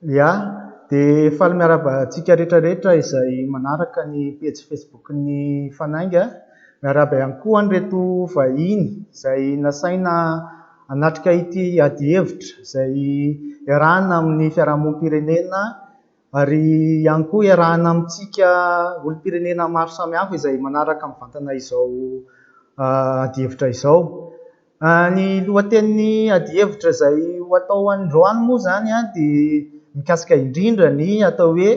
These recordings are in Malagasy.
Ya, dia faly miarahaba antsika rehetra rehetra izay manaraka ny pejy Facebook-n'ny Fanainga. Miarahaba ihany koa an'ireto vahiny izay nasaina hanatrika ity adihevitra izay iarahana amin'ny fiarahamonim-pirenena ary ihany koa iarahana amintsika olom-pirenena maro samihafa izay manaraka mivantana izao adihevitra izao. Ny lohatenin'ny adihevitra izay ho atao androany moa izany dia mikasika indrindra ny atao hoe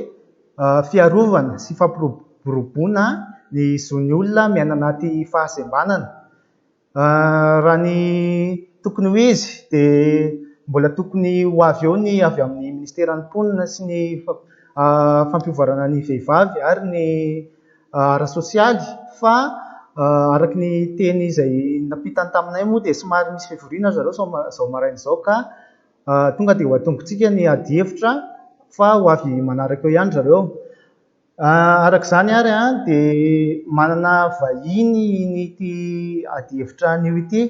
fiarovana sy fampiroboroboana ny zon'ny olona miaina anaty fahasembanana. Raha ny tokony ho izy dia mbola tokony ho avy eo ny avy amin'ny minisiteran'ny mponina sy ny fampiovarana ny vehivavy ary ny ara-sosialy fa araka ny teny izay nampitany taminay moa dia somary misy fivoriana ry zareo izao maraina izao ka tonga dia ho atombotsika ny adihevitra fa ho avy manaraka eo ihany ry zareo. Araka izany ary dia manana vahiny ity adihevitra anio ity.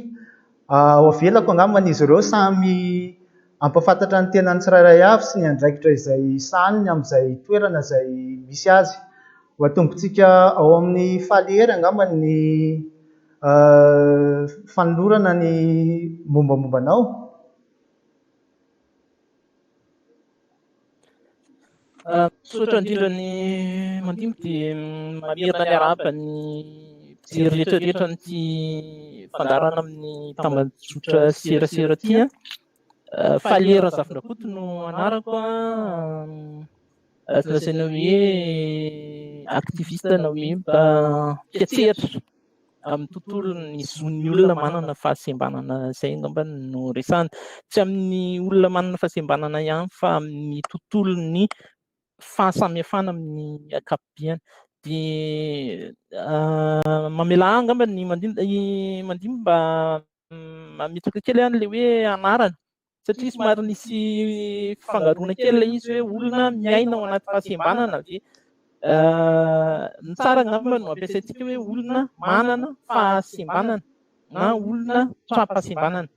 Ho avelako angamba izy ireo samy hampahafantatra ny tenany tsirairay avy sy ny andraikitra izay sahaniny amin'izay toerana izay misy azy. Ho atombotsika ao amin'ny Falihery angamba ny fanolorana ny mombamomba anao. Misaotra indrindra ny Mandimby dia mamerina ny arahaba ny mpijery rehetra rehetra an'ity fandaharana amin'ny tambajotra serasera ity an. Faly Razafindrakoto no anarako an. Azo lazaina hoe activiste na hoe mpiantsehatra amin'ny tontolon'ny zon'ny olona manana fahasembanana izay angamba no resahana. Tsy amin'ny olona manana fahasembanana ihany fa amin'ny tontolon'ny fahasamihafana amin'ny ankapobeny. Dia mamelà ahy angamba ny mandimby mandimby mba mametraka kely an'ilay hoe anarana satria somary nisy fifangaroana kely ilay izy hoe olona miaina ao anaty fahasembanana ve? Ny tsara angamba no ampiasaintsika hoe olona manana fahasembanana na olona tra-pahasembanana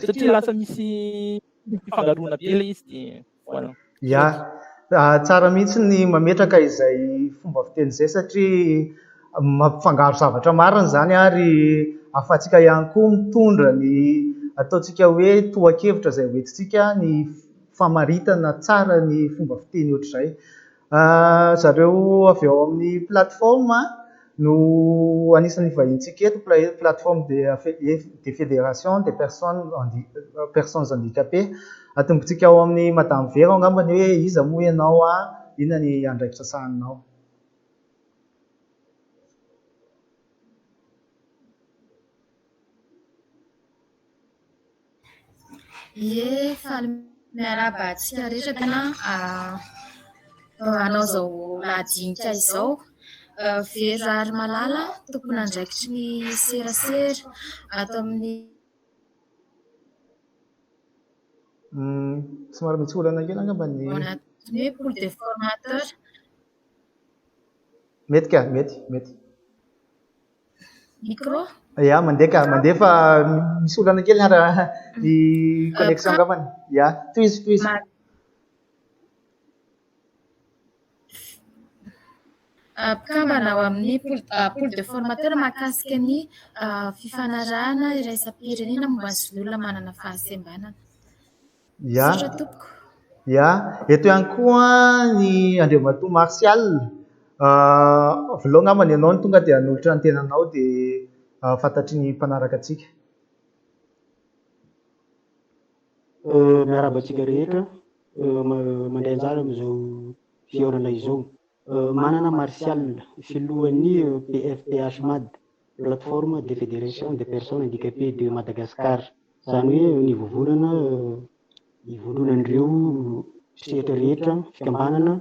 satria lasa misy fifangaroana be ilay izy dia voilà. Ya, tsara mihitsy ny mametraka izay fomba fiteny izay satria mampifangaro zavatra marina izany ary ahafahantsika ihany koa mitondra ny ataontsika hoe tohan-kevitra izay hoentintsika ny famaritana tsara ny fomba fiteny ohatr'izay. Zareo avy ao amin'ny plateforme no anisan'ny vahintsika eto, plateforme des fédérations des personnes personnes handicapées. Atombotsika ao amin'ny Madame Vero angamba ny hoe iza moa ianao, inona ny andraikitra sahaninao? Ie, faly miarahaba antsika rehetra tena hanao izao lahadinika izao. Vero Raharimalala, tompon'andraikitry ny serasera ato amin'ny. Somary misy olana kely angamba ny. Ao anatin'ny hoe pool de formateur. Mety ka, mety, mety. Micro? Ya, mandeha ka, mandeha fa misy olana kely ny raha ny connexion angambany. Ya, tohizo, tohizo. Mpikambana ao amin'ny pool de formateur mahakasika ny fifanarahana iraisam-pirenena momba ny zon'olona manana fahasembanana. Ya. Misaotra tompoko. Ya, eto ihany koa ny Andriamatoa Martial. Avelao angamba ny anao no tonga dia hanolotra ny tenanao dia fantatry ny mpanaraka antsika. Miarahaba antsika rehetra mandray anjara amin'izao fihaonana izao. Manana Martial, filohan'ny PFPH Mad, Plateforme des Fédérations des Personnes Handicapées de Madagascar, izany hoe ny vovonana ivondronan'ireo sehatra rehetra, fikambanana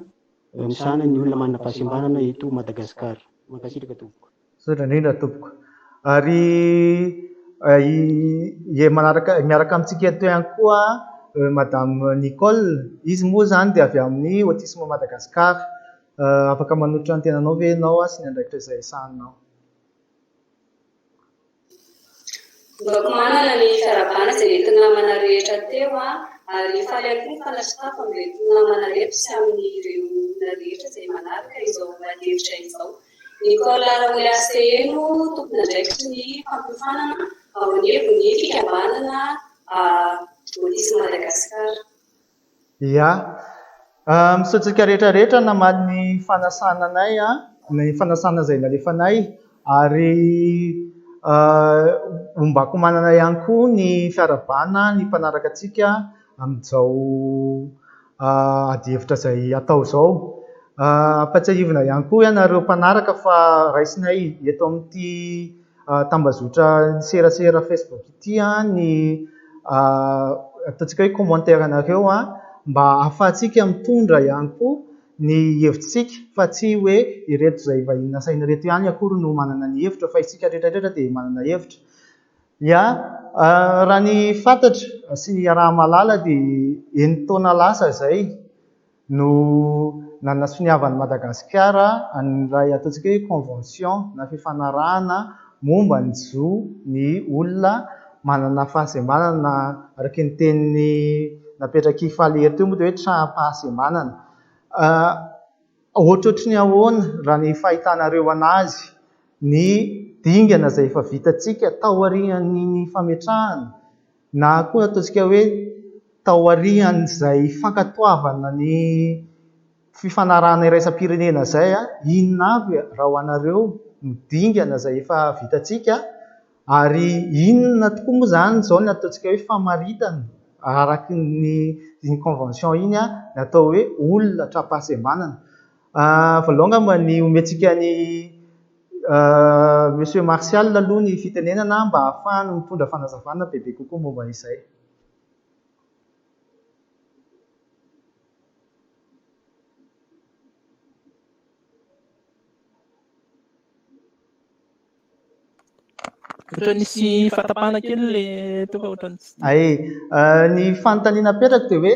misahana ny olona manana fahasembanana eto Madagasikara. Mankasitraka tompoko. Misaotra indrindra tompoko. Ary i manaraka miaraka amintsika eto ihany koa Madame Nicole, izy moa izany dia avy amin'ny Autisme Madagascar. Afaka manolotra ny tenanao ve ianao sy ny andraikitra izay sahaninao? Tovako manana ny fiarahabana izay nentin'ny namana rehetra teo. Ary faly ihany koa mifanatri-tafa amin'ireto namana ireto sy amin'ireo olona rehetra izay manaraka izao adihevitra izao. Nicole Raoliaseheno, tompon'andraikitry ny fampiofanana ao anivon'ny fikambanana Autisme Madagascar. Ia. Misaotra antsika rehetra rehetra namaly ny fanasana anay, ny fanasana izay nalefanay ary ombako manana ihany koa ny fiarahabana ny mpanaraka antsika amin'izao adihevitra izay atao izao. Ampatsiahivina ihany koa ianareo mpanaraka fa raisinay eto amin'ity tambazotra serasera Facebook ity ny ataontsika hoe commentaire anareo mba ahafahantsika mitondra ihany koa ny hevitsika fa tsy hoe ireto izay vahiny nasaina ireto ihany akory no manana ny hevitra fa isika rehetra rehetra dia manana hevitra. Ya, raha ny fantatra sy iaraha-mahalala dia enin-taona lasa izay no nanasoniavan'i Madagasikara an'ilay ataontsika hoe convention na fifanarahana momba ny zo ny olona manana fahasembanana na araka ny teny napetrak'i Faly Hery teo moa dia hoe traham-pahasembanana. Ohatrohatry ny ahoana raha ny fahitanareo an'azy ny dingana izay efa vitantsika taorian'iny fametrahana na koa ataontsika hoe taorian'izay fankatoavana ny fifanarahana iraisam-pirenena izay, inona avy raha ho anareo ny dingana izay efa vitantsika ary inona tokoa moa izany izao ny ataontsika hoe famaritana araka ny iny convention iny ny atao hoe olona tra-pahasembanana. Voalohany angamba ny omentsika an'i Monsieur Martial aloha ny fitenenana mba hahafahany mitondra fanazavana bebe kokoa momba izay. Ohatran'ny nisy fahatapahana kely le teo fa ohatran'ny tsy Ay, ny fanontaniana apetrako dia hoe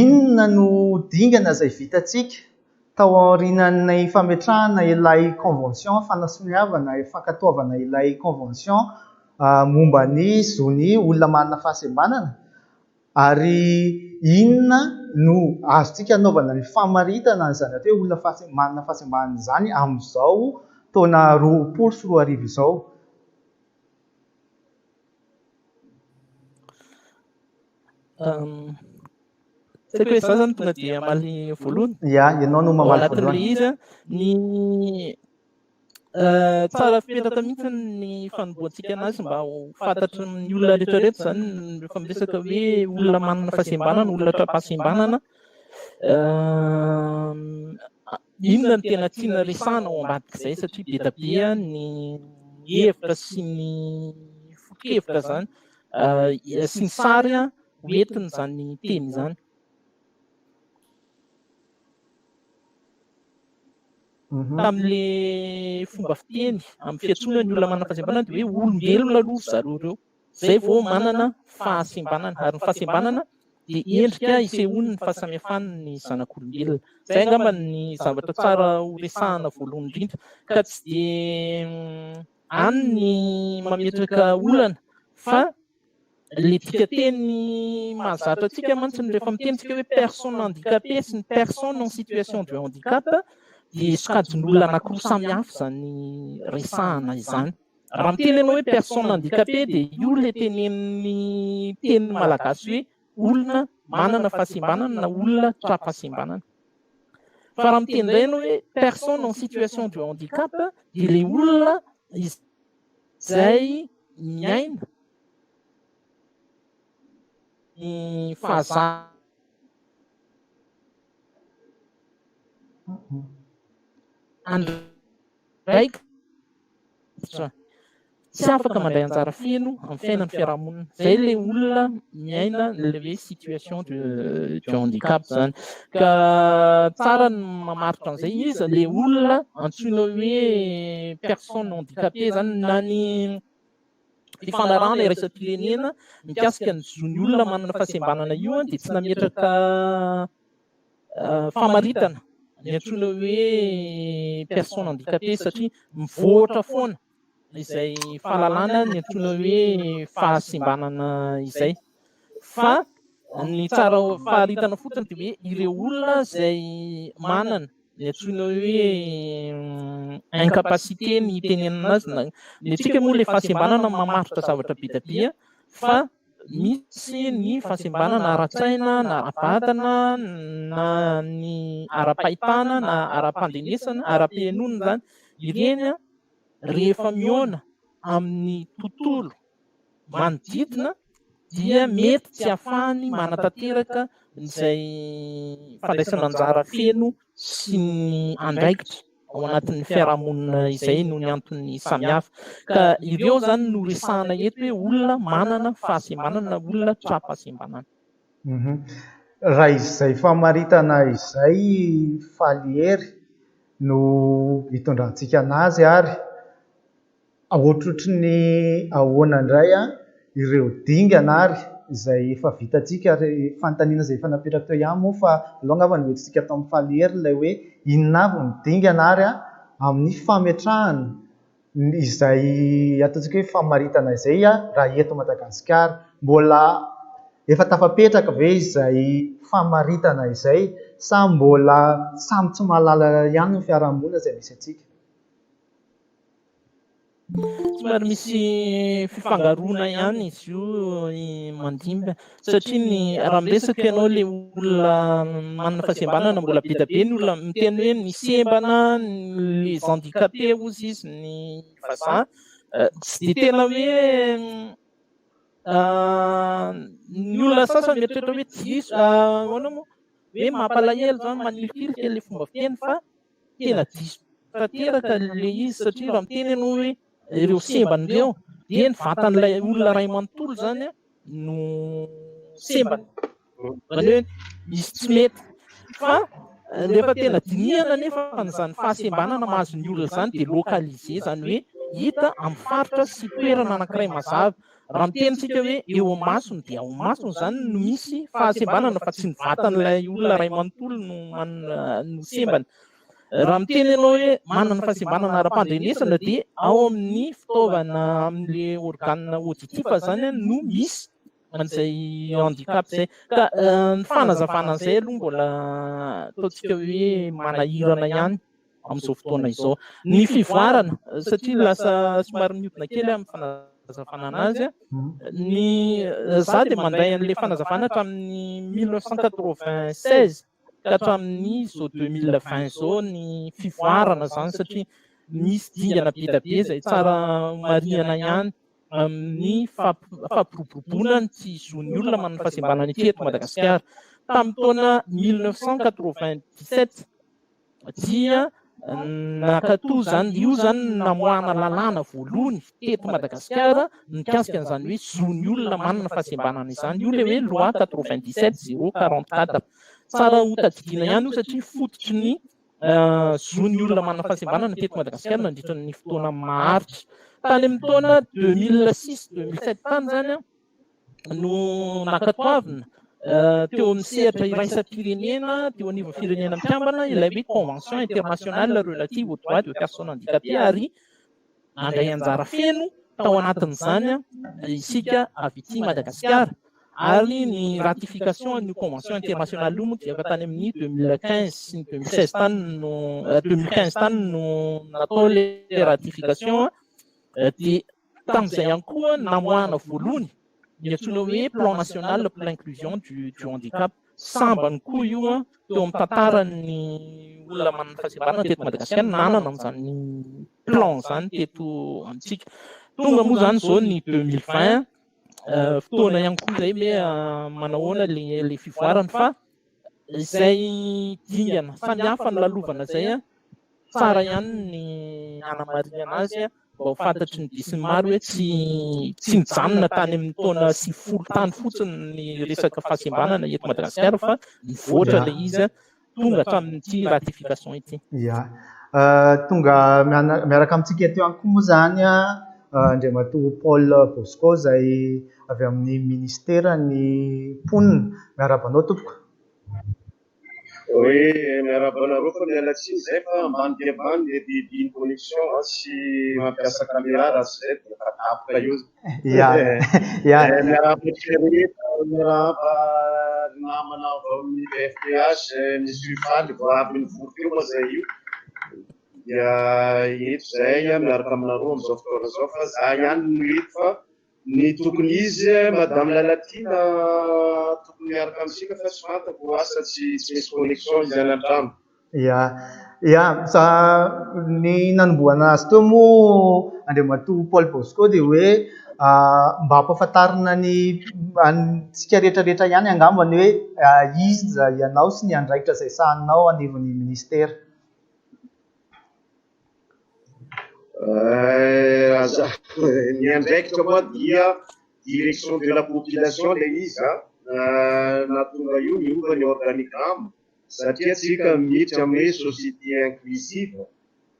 inona no dingana izay vitantsika tao aorianan'ny fametrahana ilay convention, fanasoniavana, fankatoavana ilay convention momba ny zon'ny olona manana fahasembanana? Ary inona no azontsika anaovana ny famaritana an'izany atao hoe olona manana fahasembanana izany amin'izao taona 2020 izao? Tsy haiko hoe izaho izany tonga dia hamaly voalohany. Ya, ianao no Ao mamaly anatin'ilay voalohany. izy, ny Tsara fipetraka mihitsy ny fanombohantsika anazy mba ho fantatry ny olona rehetra rehetra izany rehefa miresaka hoe olona manana fahasembanana, olona tra-pahasembanana. Inona no tena tiana resahana ao ambadik'izay satria be dia be ny hevitra sy ny foto-kevitra izany sy ny sary hoentin'izany teny izany. Tamin'ilay fomba fiteny amin'ny fiantsoana ny olona manana fahasembanana dia hoe olombelona aloha ry zareo ireo, izay vao manana fahasembanana, ary ny fahasembanana dia endrika isehoan'ny fahasamihafan'ny zanak'olombelona. Izay angamba ny zavatra tsara ho resahana voalohany indrindra, ka tsy dia any ny mametraka olana fa Le dikateny mahazatra antsika mantsy ny rehefa miteny tsika hoe personne handicapée sy ny personne en situation de handicap dia sokajin'olona anankiroa samy hafa izany resahana izany. Raha miteny ianao hoe personne handicapée dia io le tenenin'ny teny malagasy hoe olona manana fahasembanana na olona tra-pahasembanana. Fa raha miteny indray ianao hoe personne en situation de handicap dia le olona izay miaina ny fahazarana andraikitra tsy afaka mandray anjara feno amin'ny fiainan'ny fiarahamonina. Izay ilay olona miaina ilay hoe situation de de handicap izany. Ka tsara ny mamaritra an'izay iza ilay olona antsoina hoe personne handicapée izany na ny fifanarahana iraisam-pirenena mikasika ny zon'ny olona manana fahasembanana io dia tsy nametraka famaritana ny antsoina hoe personne handicapée satria mivoatra foana izay fahalalana ny antsoina hoe fahasembanana izay fa Ny tsara faharitana fotsiny dia hoe ireo olona izay manana ny antsoina hoe incapacité ny itenenana azy na ny antsika moa ilay fahasembanana mamaritra zavatra be dia be fa misy ny fahasembanana ara-tsaina na ara-batana na ny ara-pahitana na ara-pandrenesana, ara-pihenoana izany. Ireny rehefa mihaona amin'ny tontolo manodidina dia mety tsy ahafahany manatanteraka izay fandraisana anjara feno sy ny andraikitra ao anatin'ny fiarahamonina izay noho ny antony samihafa. Ka ireo izany no resahana eto hoe olona manana fahasembanana na olona tra-pahasembanana. Raha izay famaritana izay Falihery no itondrantsika an'azy ary Ohatrohatry ny ahoana indray ireo dingana ary izay efa vitantsika ary fanontaniana izay efa napetraka teo ihany moa fa aleo angamba no hoentintsika atao amin'ny Falihery ilay hoe inona avy ny dingana ary amin'ny fametrahana izay ataontsika hoe famaritana izay raha eto Madagasikara. Mbola efa tafapetraka ve izay famaritana izay sa mbola samy tsy mahalala ihany ny fiarahamonina izay misy antsika? Somary misy fifangaroana ihany izy io mandimby satria ny raha miresaka ianao ilay olona manana fahasembanana mbola be dia be ny olona miteny hoe ny sembana, les handicapés hozy izy ny vazaha, tsy dia tena hoe ny olona sasany mieritreritra hoe diso ahoana moa hoe mampalahelo izany manilikilika ilay fomba fiteny fa tena diso tanteraka ilay izy satria raha miteny ianao hoe ireo sembana ireo dia ny vatan'ilay olona iray manontolo izany no sembana, izany hoe misy tsy mety fa rehefa tena dinihana anefa izany fahasembanana mahazo ny olona izany dia localisé, izany hoe hita amin'ny faritra sy toerana anankiray mazava. Raha miteny isika hoe eo amin'ny masony dia ao amin'ny masony izany no misy fahasembanana fa tsy ny vatan'ilay olona iray manontolo no manana no sembana. Raha miteny ianao hoe manana fahasembanana ara-pandrenesana dia ao amin'ny fitaovana amin'ilay organe auditif izany no misy an'izay handicap izay. Ka ny fanazavana an'izay aloha mbola ataontsika hoe manahirana ihany amin'izao fotoana izao. Ny fivoarana, satria lasa somary mihodina kely amin'ny fanazavana anazy, ny za dia mandray an'ilay fanazavana hatramin'ny 1996 ka hatramin'ny izao 2020 izao ny fivoarana izany satria misy dingana be dia be izay tsara marihana ihany amin'ny fampiroboroboana ny tsy zon'ny olona manana fahasembanana ity eto Madagasikara. Tamin'ny taona 1997 dia nankatoa izany, io izany no namoahana lalàna voalohany teto Madagasikara mikasika an'izany hoe zon'ny olona manana fahasembanana izany, io ilay hoe loi 97 044. Tsara ho tadidiana ihany io satria fototry ny zon'ny olona manana fahasembanana teto Madagasikara nandritra ny fotoana maharitra. Tany amin'ny taona 2006 2007 tany izany no nankatoavina teo amin'ny sehatra iraisam-pirenena, teo anivon'ny Firenena Mikambana, ilay hoe Convention internationale relative aux droits de personnes handicapées ary nandray anjara feno tao anatin'izany isika avy ity Madagasikara ary ny ratification an'io convention internationale io moa dia efa tany amin'ny 2015 sy ny 2016 tany no 2015 tany no natao ilay ratification dia Tamin'izay ihany koa namoahana voalohany ny antsoina hoe Plan national pour l'inclusion du du handicap. Sambany koa io teo amin'ny tantaran'ny olona manana fahasembanana teto Madagasikara nanana an'izany plan izany teto amintsika. Tonga moa izany izao ny 2020, fotoana ihany koa izay hoe manahoana ilay fivoarany fa izay dingana samihafa nolalovana izay tsara ihany ny hanamarihana azy mba ho fantatry ny besinimaro hoe tsy tsy nijanona tany amin'ny taona 90 tany fotsiny ny resaka fahasembanana eto Madagasikara fa nivoatra ilay izy tonga hatramin'ity ratification ity. Ya. Tonga miaraka amintsika eto ihany koa moa izany Andriamatoa Paul Bosco izay avy amin'ny Ministeran'ny Mponina. Miarahaba anao tompoko. Oui, miarahaba anareo fa miala tsiny zay fa ambany dia ambany le débit ny connexion a, tsy mampiasa caméra raha tsy zay dia efa tapaka eo. Ya, ya. Miarahaba antsika rehetra, miarahaba namana avy amin'ny PFPH, Monsieur Faly, vao avy nivory teo moa zay io. Dia eto zahay miaraka aminareo amin'izao fotoana izao fa za ihany no eto fa ny tokony izy Madame Lalatiana tokony miaraka amintsika fa tsy fantako asa tsy tsy misy connexion izy any an-trano. Ya, ya, za ny nanombohana azy teo moa Andriamatoa Paul Bosco dia hoe mba hampahafantarina ny antsika rehetra rehetra ihany angamba ny hoe iza ianao sy ny andraikitra izay sahaninao anivon'ny ministera. Aza ny andraikitra moa dia direction de la population ilay izy an, nahatonga io niova ny organigramme satria tsika miditra amin'ny hoe société inclusive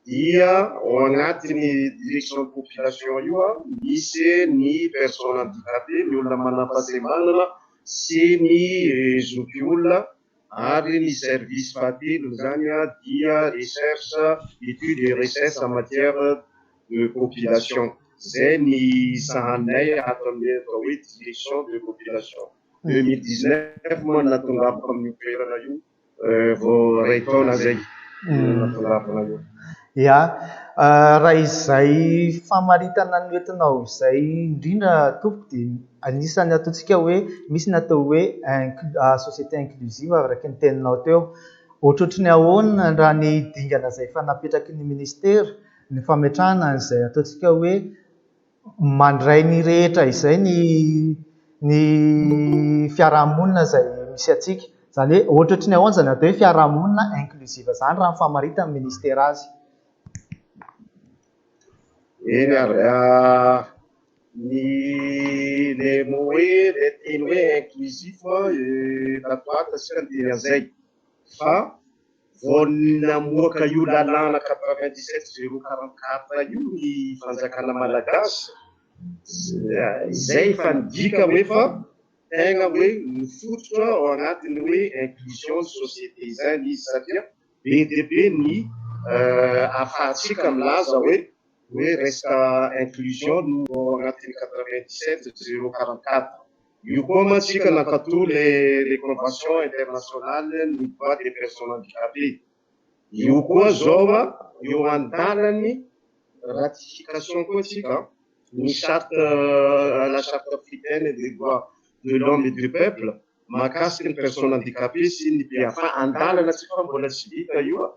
dia ao anatin'ny direction de population io an, misy ny personne handicapée, ny olona manam-pahasembanana sy ny zokiolona ary ny service fahatelony zany dia recherche, étude et recherche en matière de population. Zay ny sahaninay ato amin'ny atao hoe direction de population. 2019 moa nahatongavako amin'io toerana io, vao iray taona zay nahatongavana io. Ya, raha izay famaritana noentinao izay indrindra tompoko dia anisan'ny ataontsika hoe misy ny atao hoe société inclusive araka ny teninao teo. Ohatrohatry ny ahoana raha ny dingana izay efa napetraky ny ministera ny fametrahana an'izay ataontsika hoe mandray ny rehetra izay ny ny fiarahamonina izay misy antsika. Izany hoe ohatrohatry ny ahoana izany atao hoe fiarahamonina inclusive izany raha ny famaritan'ny ministera azy. Eny ary, ny le mot hoe le teny hoe inclusif tato ato isika niteny an'izay fa vao namoaka io lalàna 97 044 io ny fanjakana malagasy, izay efa nidika hoe fa tegna hoe mifototra ao anatin'ny hoe inclusion ny société izany izy satria be dia be ny ahafahantsika milaza hoe resaka inclusion no ao anatin'ny 97 044 io. Koa mantsika nankatò les conventions internationales ny droit des personnes handicapées io koa zao a, eo an-dalany ratification koa tsika ny charte, la charte africaine des droits de l'homme et du peuple mahakasiky ny personnes handicapées sy ny PA, fa an-dalana tsika fa mbola tsy vita io a,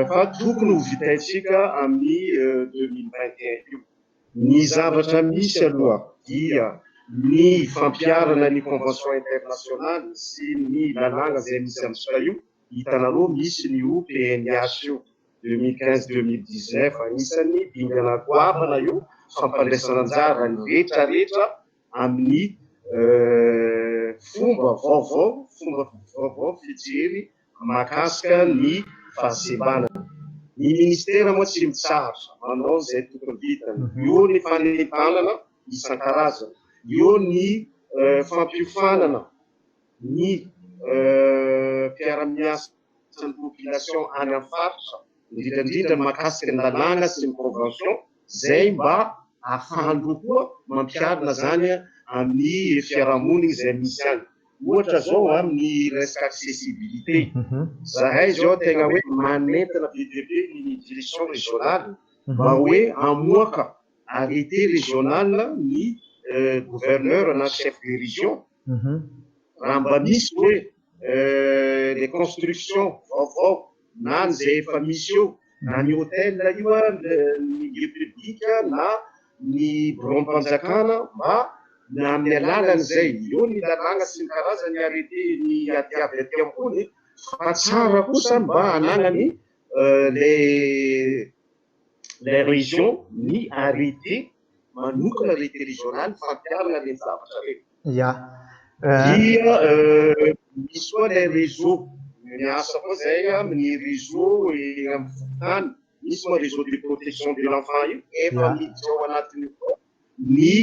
fa tokony ho vitaintsika amin'ny 2021 io. Ny zavatra misy aloha dia ny fampiharana ny convention internationale sy ny lalàna izay misy amintsika io. Hitanareo misy ny io PNIH io 2015 2019, anisan'ny dingana goavana io, fampandraisana anjara ny rehetra rehetra amin'ny fomba vaovao fijery mahakasika ny fahasembanana. Ny ministera moa tsy mitsahatra manao izay tokony vitany io, ny fanentanana isan-karazany io, ny fampiofanana ny mpiara-miasa ny population any amin'ny faritra, indrindrandrindra ny mahakasika ny lalàna sy ny convention zay mba ahafahandro koa mampiharina zany amin'ny fiarahamonina izay misy any. Ohatra zao amin'ny resaka accessibilité, zahay zao tegna hoe manentana be dia be ny direction régionale mba hoe amoaka arrêté régional ny gouverneur na chef de région raha mba misy hoe les constructions vaovao na ny zay efa misy eo, na ny hôtel io a, ny lieu public na ny biraom-panjakana, mba na amin'ny alalan'izay eo ny lalàna sy ny karazany arrêté ny aty avy aty ambony, fa tsara kosa mba hananany les régions ny arrêté manokana, arrêté régional fampiharana reny zavatra reny. Dia misy koa le réseau miasa koa zay amin'ny réseau amin'ny fokontany, misy moa réseau de protection de l'enfant io, efa miditra ao anatin'io koa ny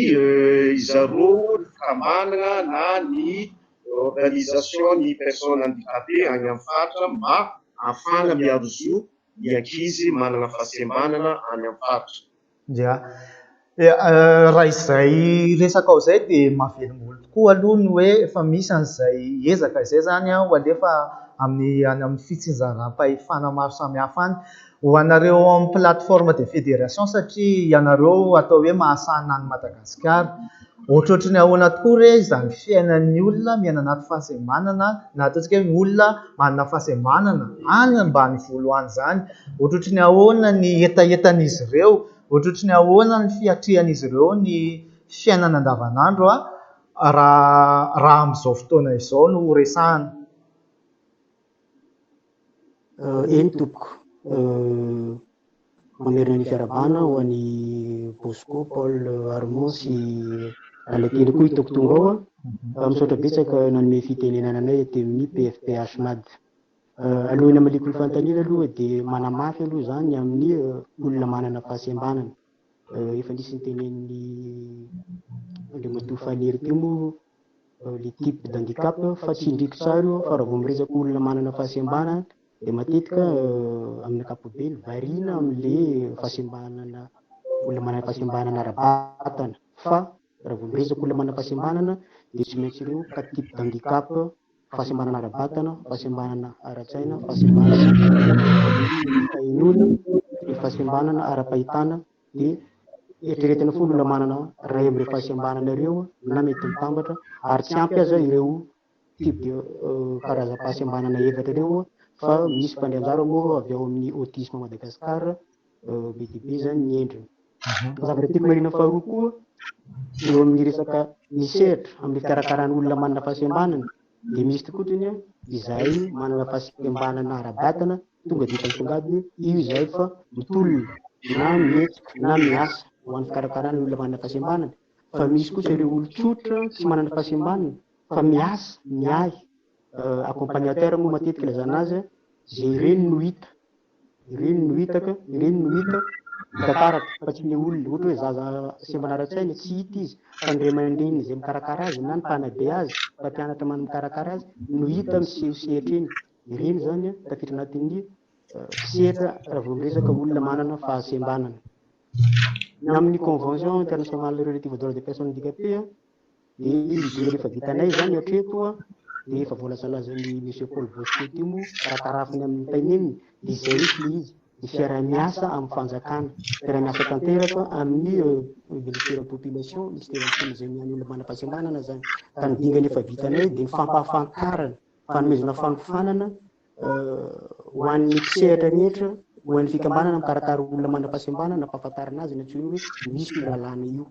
izareo fikambanana na ny organisation ny personnes handicapées any amin'ny faritra mba ahafahana miaro zo ny ankizy manana fahasembanana any amin'ny faritra. Ya. Raha izay resakao izay dia mahavelom-bolo tokoa aloha ny hoe efa misy an'izay ezaka izay izany ho alefa amin'ny any amin'ny fitsinjaram-pahefana maro samihafa any. Ho anareo ao amin'ny plateforme des fédérations satria ianareo atao hoe mahasahana an'i Madagasikara. Ohatrohatry ny ahoana tokoa re izany fiainan'ny olona miaina anaty fahasembanana na ataontsika hoe olona manana fahasembanana any ambanivolo any izany. Ohatrohatry ny ahoana ny hetahetan'izy ireo, ohatrohatry ny ahoana ny fiatrehan'izy ireo ny fiainana andavanandro raha raha amin'izao fotoana izao no resahana. Eny tompoko. Mamerina ny fiarahabana ho an'i Bosco, Paul, Armand sy Lalatiana koa hitako tonga ao. Misaotra betsaka nanome fitenenana anay aty amin'ny PFPH Mad. Alohan'ny hamaliako ny fanontaniana aloha dia manamafy aloha izany amin'ny olona manana fahasembanana. Efa nisy nitenenin'i Andriamatoa Faniry teo moa le type d'handicap fa tsindriko tsara io fa raha vao miresaka olona manana fahasembanana dia matetika amin'ny ankapobeny variana amin'le fahasembanana olona manana fahasembanana ara-batana fa raha vao miresaka olona manana fahasembanana dia tsy maintsy ireo quatre types d'handicap: fahasembanana ara-batana, fahasembanana ara-tsaina, fahasembanana ara-pahenoana, dia fahasembanana ara-pahitana. Dia eritreretina foana olona manana iray amin'ireo fahasembanana ireo na mety mitambatra ary tsy ampy aza ireo type de karazam-pahasembanana efatra ireo fa misy mpandray anjara moa avy ao amin'ny Autisme Madagascar be dia be izany ny endriny. Ny zavatra tiako marihina faharoa koa eo amin'ny resaka ny sehatra amin'ny fikarakarana olona manana fahasembanana dia misy tokoa tony izahay manana fahasembanana ara-batana tonga dia efa misongadina io izahay fa mitolona na mihetsika na miasa ho an'ny fikarakarana ny olona manana fahasembanana fa misy kosa ireo olon-tsotra tsy manana fahasembanana fa miasa, miahy, accompagnateur moa matetika ilazana azy, izay ireny no hita. Ireny no hita ka, ireny no hita, hita taratra fa tsy ny olona. Ohatra hoe zaza sembana ara-tsaina, tsy hita izy fa ny ray aman-dreniny izay mikarakara azy na ny mpanabe azy, mpampianatra mikarakara azy no hita miseho sehatra eny. Ireny izany tafiditra anatin'ny sehatra raha vao miresaka olona manana fahasembanana. Ny amin'ny convention internationale relative aux droits des personnes handicapées dia ny dingana efa vitanay izany hatreto dia efa voalazalazan'i Monsieur Paul Bosco teo moa raha tarafiny amin'ny teneniny dia izay mihitsy ilay izy, ny fiaraha-miasa amin'ny fanjakana, fiaraha-miasa tanteraka amin'ny ministeran'ny population, ministeran'ny mponina izay miahy ny olona manam-pahasembanana izany. Ka ny dingana efa vitanay dia ny fampahafantarana, fanomezana fanofanana ho an'ny mpisehatra rehetra, ho an'ny fikambanana mikarakara olona manam-pahasembanana, nampahafantarina azy ny antsoina hoe misy io lalàna io.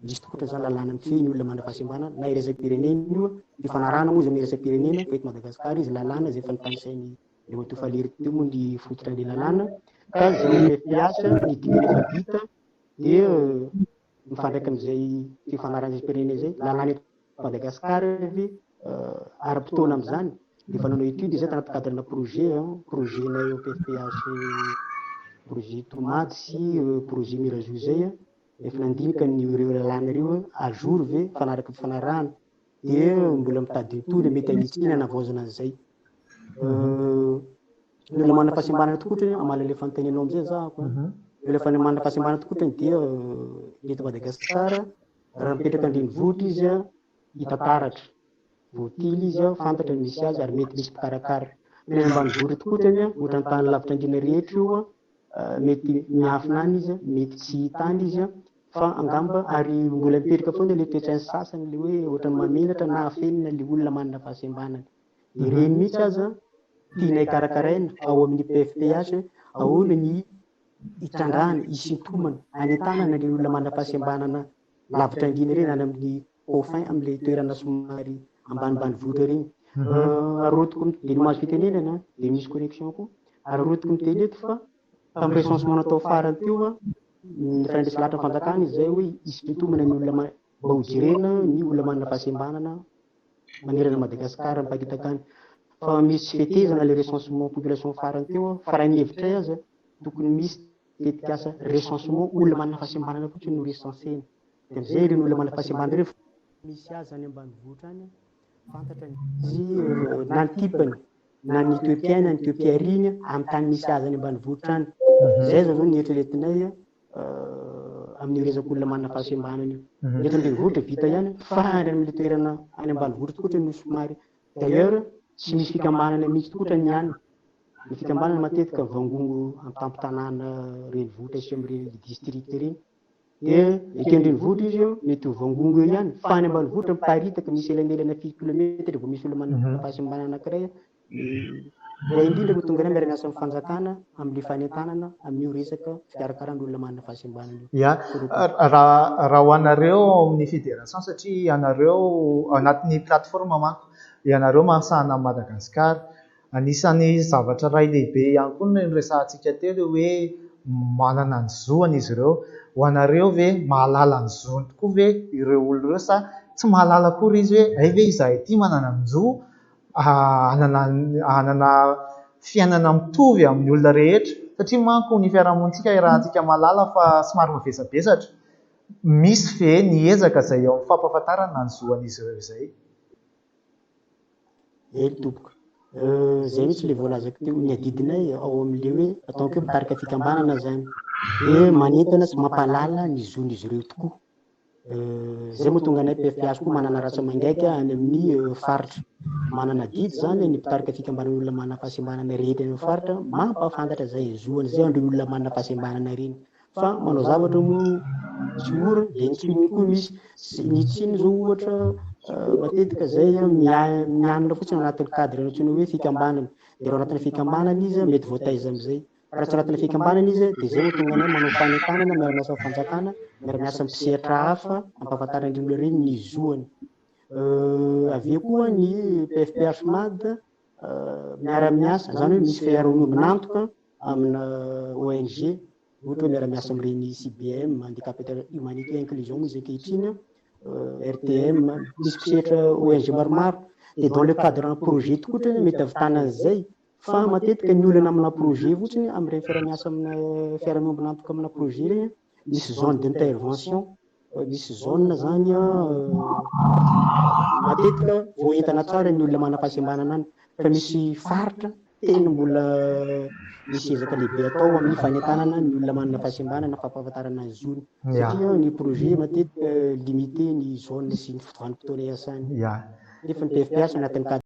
Misy tokoa izany lalàna mifehy ny olona manam-pahasembanana na iraisam-pirenena io, fifanarahana moa izy amin'ny iraisam-pirenena fa eto Madagasikara izy lalàna izay efa notanisain'i Andriamatoa Falery teo moa ny fototra ilay lalàna ka izay FPH ny dingana efa vita dia mifandraika amin'izay fifanarahana iraisam-pirenena izay, lalàna eto Madagasikara ve ara-potoana amin'izany? Dia efa nanao étude izay tanaty cadre-na projet, projet-nay ao FPH projet Tomady sy projet Mirazoa izay. Efa nandinika ny ireo lalàna ireo hoe à jour ve mifanaraka amin'ny fifanarahana dia mbola mitady ny tohiny mety hanitsiana hanavaozana an'izay. Ny olona manana fahasembanana tokoa ohatra hoe hamaly an'ilay fanontanianao amin'izay zahako an. Ny olona manana fahasembanana tokoa ohatra dia ny eto Madagasikara raha mipetraka an-drenivohitra izy an, hita taratra. Voatily izy an, fantatra ny misy azy ary mety misy mpikarakara. Ny any ambanivohitra tokoa ohatra an, ohatra ny tany lavitra andriana rehetra io an, mety miafina any izy, mety tsy hita any izy fa angamba ary mbola mipetraka foana ilay toe-tsain'ny sasany ilay hoe ohatran'ny mahamenatra na afenina ilay olona manana fahasembanana. Ireny mihitsy aza tianay karakaraina ao amin'ny PFPH hoe ahoana ny hitrandrahana, hisintomana, hanentanana ireny olona manana fahasembanana lavitra andriana ireny any amin'ny confin amin'ilay toerana somary ambanimbanivohitra ireny. Arotiko dia ny mahazo fitenenana dia misy correction koa. Arotiko miteny eto fa tamin'ny recensement natao farany teo ny efa nandresy lahatra ny fanjakana izy izay hoe hisintomana ny olona mba ho jerena ny olona manana fahasembanana manerana Madagasikara miparitaka any. Fa misy tsy fetezana ilay recensement population farany teo fa raha ny hevitray aza tokony misy tetikasa recensement olona manana fahasembanana fotsiny no recensena. Dia amin'izay ireny olona manana fahasembanana ireny misy azy any ambanivohitra any fantatra ny izy na ny type-ny na ny toe-piainany, ny toe-piariany amin'ny tany misy azy any ambanivohitra any. Izay zao ny eritreretinay. amin'io resaka olona manana fahasembanana io. Ny eto an-drenivohitra vita ihany fa any amin'ilay toerana any ambanivohitra tokoa no somary. D'ailleurs tsy misy fikambanana mihitsy tokoa ny any. Ny fikambanana matetika vangongo an-tampon-tanàna renivohitra sy amin'ireny district ireny. Dia ety an-drenivohitra izy mety ho vangongo eo ihany fa any ambanivohitra miparitaka misy elanelana firy kilomètre vao misy olona manana fahasembanana anankiray. Izay indrindra no tonga anay miara-miasa amin'ny fanjakana amin'ilay fanentanana amin'io resaka fikarakarana olona manana fahasembanana io. Ya, raha raha ho anareo ao amin'ny fédération satria ianareo ao anatin'ny plateforme manko, ianareo mahasahana an'i Madagasikara. Anisan'ny zavatra iray lehibe ihany koa no noresahantsika teo ilay hoe manana ny zoany izy ireo. Ho anareo ve mahalala ny zony tokoa ve ireo olona ireo sa tsy mahalala akory izy hoe hay ve izahay ity manana ny zo hanana hanana fiainana mitovy amin'ny olona rehetra satria manko ny fiarahamonintsika iarahantsika mahalala fa somary mavesabesatra. Misy ve ny ezaka izay eo amin'ny fampahafantarana ny zo an'izy ireo izay? Eny tompoko. Izay mihitsy ilay voalazako teo, ny adidinay ao amin'ilay hoe ataoko hoe mitarika fikambanana izany dia manentana sy mampahalala ny zon'izy ireo tokoa. Izay moa tonga anay PFPH koa manana rantsa-mangaika any amin'ny faritra. Manana adidy izany ny mpitarika fikambanan'olona manana fahasembanana rehetra any amin'ny faritra mampahafantatra izay zoany izay an'ireo olona manana fahasembanana ireny. Fa manao zavatra moa tsy mora dia ny tsininy koa misy. Ny tsiny izao ohatra matetika izay mianina fotsiny ao anatin'ny cadre antsoina hoe fikambanana. Dia raha ao anatin'ny fikambanana izy mety voataiza amin'izay. Raha tsy anatin'ny fikambanana izy dia izay no tonga anay manao fanentanana miara-miasa amin'ny fanjakana, miara-miasa amin'ny mpisehatra hafa hampahafantarana ireny olona ireny ny zoany. Avy eo koa ny PFPH Mad miara-miasa, izany hoe misy fiaraha-miombon'antoka amina ONG, ohatra hoe miara-miasa amin'ireny CBM, Handicap Humanité Inclusion moa izy ankehitriny, RTM, misy mpisehatra ONG maromaro. Dia dans le cadre un projet tokoa mety hahavitana an'izay. Fa matetika ny olana amina projet fotsiny, amin'ireny fiaraha-miasa amina fiaraha-miombon'antoka amina projet ireny, misy zone d'intervention, misy zone zany matetika voaentana tsara ny olona manam-pahasembanana any, fa misy faritra tena mbola misy ezaka lehibe atao amin'ny fanentanana ny olona manana fahasembanana, fampahafantarana ny zony, satria ny projet matetika limité ny zone sy ny vanim-potoana iasany, nefa ny PFPH anatin'ny cadre.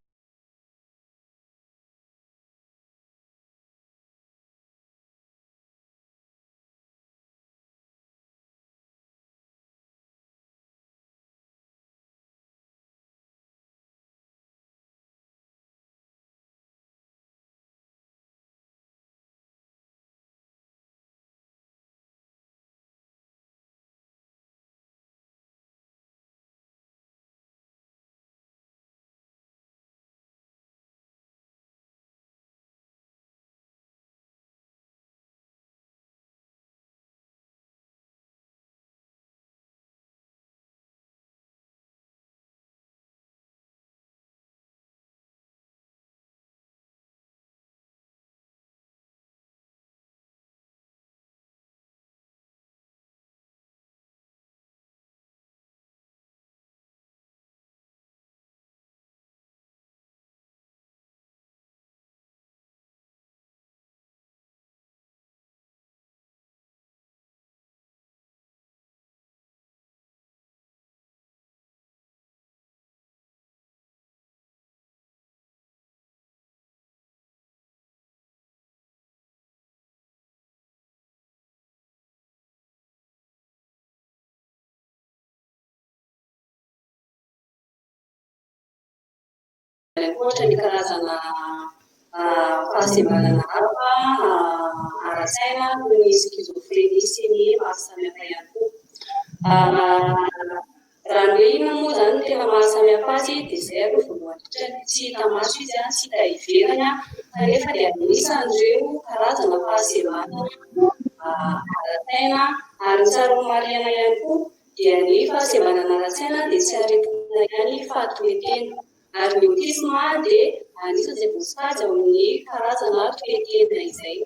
Ankoatra ny karazana fahasembanana hafa ara-tsaina toy ny skizofrenia sy ny maro samihafa ihany koa. Raha ny hoe inona moa izany no tena mahasamihafa azy dia izay aloha voalohany indrindra, tsy hita maso izy, tsy hita ivelany kanefa dia anisan'ireo karazana fahasembanana ara-tsaina ary ny tsara homarihana ihany koa dia ny fahasembanana ara-tsaina dia tsy aretina ihany fa toe-tena. Ary ny autisme dia anisan'izay voasokajy ao amin'ny karazana toe-tena izay.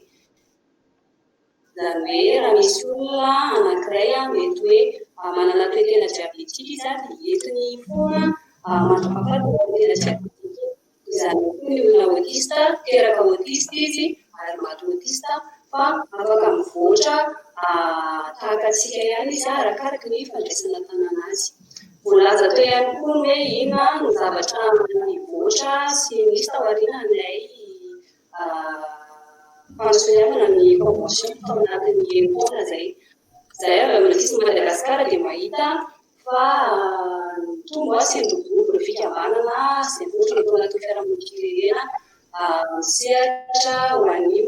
Izany hoe raha misy olona anankiray mety hoe manana toe-tena diabetika izy dia entiny foana mandra-pahafaty io toe-tena diabetika io. Izany koa ny olona autiste, teraka autiste izy ary maty autiste. fa afaka mivoatra tahaka antsika ihany izy arakaraka ny fandraisana an-tanana azy. Voalaza teo ihany koa ny hoe inona no zavatra nivoatra sy nisy taorian'ilay fanasoniavana ny convention tao anatin'ny herintaona izay. Izahay avy amin'ny Autisme Madagascar dia mahita fa nitombo sy niroborobo ireo fikambanana izay vondrona tao anatin'ny fiarahamonim-pirenena misehatra ho an'ny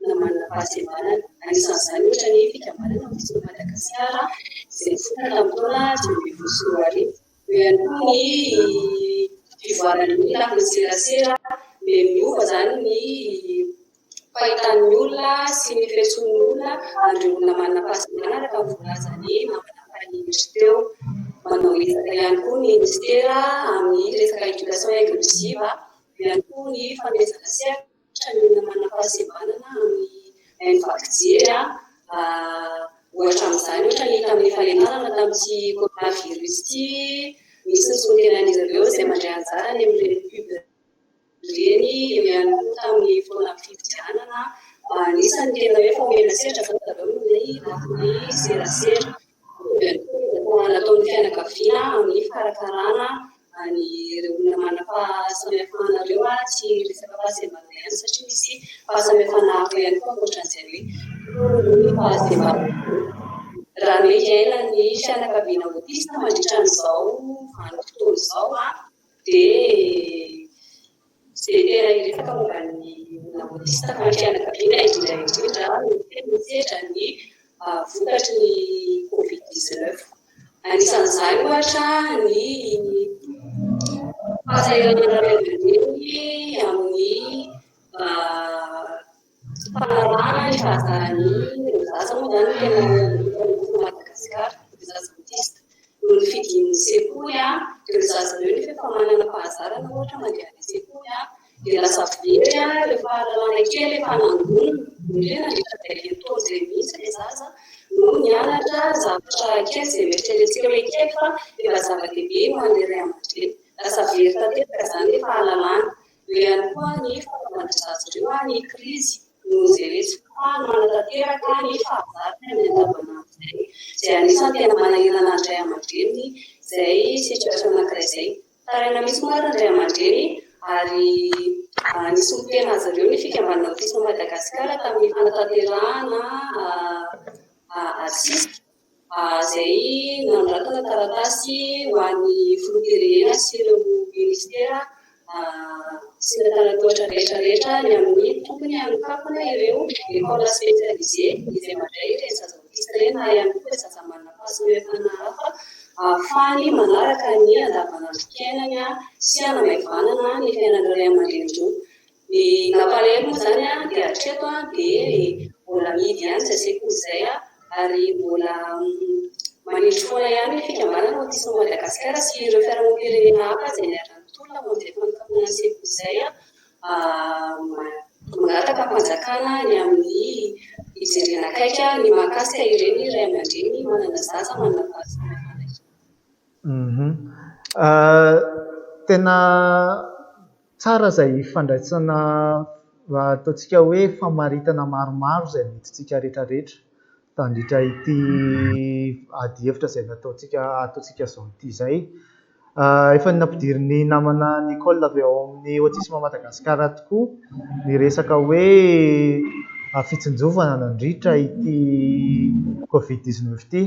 olona manana fahasembanana. Anisan'izany ohatra ny fikambanana Autisme Madagascar izay niforona tamin'ny taona 2015. Eo ihany koa ny fivoaran'ny lafiny serasera, dia miova izany ny fahitan'ny olona sy ny fiantsoan'ny olona an'ireo olona manana fahasembanana araka ny voalazan'ny namana Mpanindry teo. Manao ezaka ihany koa ny minisitera amin'ny resaka éducation inclusive, eo ihany koa ny fanomezana sehatra ny olona manana fahasembanana amin'ny haino vaky jery. Ohatra amin'izany, ohatra ny tamin'ny fanentanana tamin'ity coronavirus ity, misy ny solontenan'izy ireo izay mandray anjara any amin'ireny pub ireny, eo ihany koa tamin'ny fotoana fifidianana. Anisan'ny tena hoe efa omena sehatra izany zareo amin'ny lafiny serasera. Eo ihany koa ny ezaka nataon'ny fianakaviana amin'ny fikarakarana an'ireo olona manana fahasamihafana ireo, tsy resaka fahasembanana ihany satria misy fahasamihafana hafa ihany koa ankoatran'izay hoe ny fahasembanana. Raha ny hoe iainan'ny fianakaviana autiste mandritra an'izao vanim-potoana izao dia tsy dia tena hiresaka momba ny olona autiste fa ny fianakaviana indrindra indrindra no tena misedra ny vokatry ny covid dix-neuf. Anisan'izany ohatra ny fahasahiranana ray aman-dreny amin'ny fanarahana ny fahazaran'ny zaza moa izany no tena hita eto Madagasikara, ireo zaza autiste. Noho ny fidin'ny sekoly, ireo zaza ireo nefa efa manana fahazarana ohatra mandeha any an-tsekoly, dia lasa very ireo fahalalana kely efa nangonina, indrindra nandritra izay herintaona izay mihitsy ilay zaza no nianatra zavatra kely izay noeritreretintsika hoe kely fa efa zava-dehibe ho an'ilay ray aman-dreny. Lasa very tanteraka izany ilay fahalalana. Eo ihany koa ny fanaovan'ireo zaza ireo ny krizy noho izay hoe tsy fahafahany manatanteraka ny fahazarany amin'ny andavanandro izay. Izay anisan'ny tena manahirana ny ray aman-dreny izay situation anankiray izay. Taraina mihitsy moa ary ny ray aman-dreny ary nisolo tena azy ireo ny fikambanana Autisme Madagascar tamin'ny fanatanterahana asisika izay nanoratana taratasy ho an'ny filoham-pirenena sy ireo minisitera sy ny antanan-tohatra rehetra rehetra ny amin'ny tokony hanokafana ireo école spécialisée izay mandray ireny zaza autiste ireny na ihany koa ireo zaza manana fahasamihafana hafa ahafahany manaraka ny andavanandrom-piainany sy hanamaivanana ny fiainan'ireo ray aman-drenindreo. Ny nampalahelo moa izany dia hatreto dia mbola mihidy ihany izay sekoly izay ary mbola manindry foana ihany ny fikambanana Autisme Madagascar sy ireo fiarahamonim-pirenena hafa izay niara-nitolona ho an'izay fanokafana ny sekoly izay mangataka fanjakana ny amin'ny hijerena akaiky ny mahakasika ireny ray aman-dreny manana zaza manana fahasamihafana ireny. Tena tsara izay fandraisana ataontsika hoe famaritana maromaro izay nentintsika rehetrarehetra tandritra ity adihevitra izay nataontsika ataontsika izao ity izay. Efa nampidirin'ny namana Nicole avy ao amin'ny Autisme Madagascar tokoa ny resaka hoe fitsinjovana nandritra ity covid dix-neuf ity.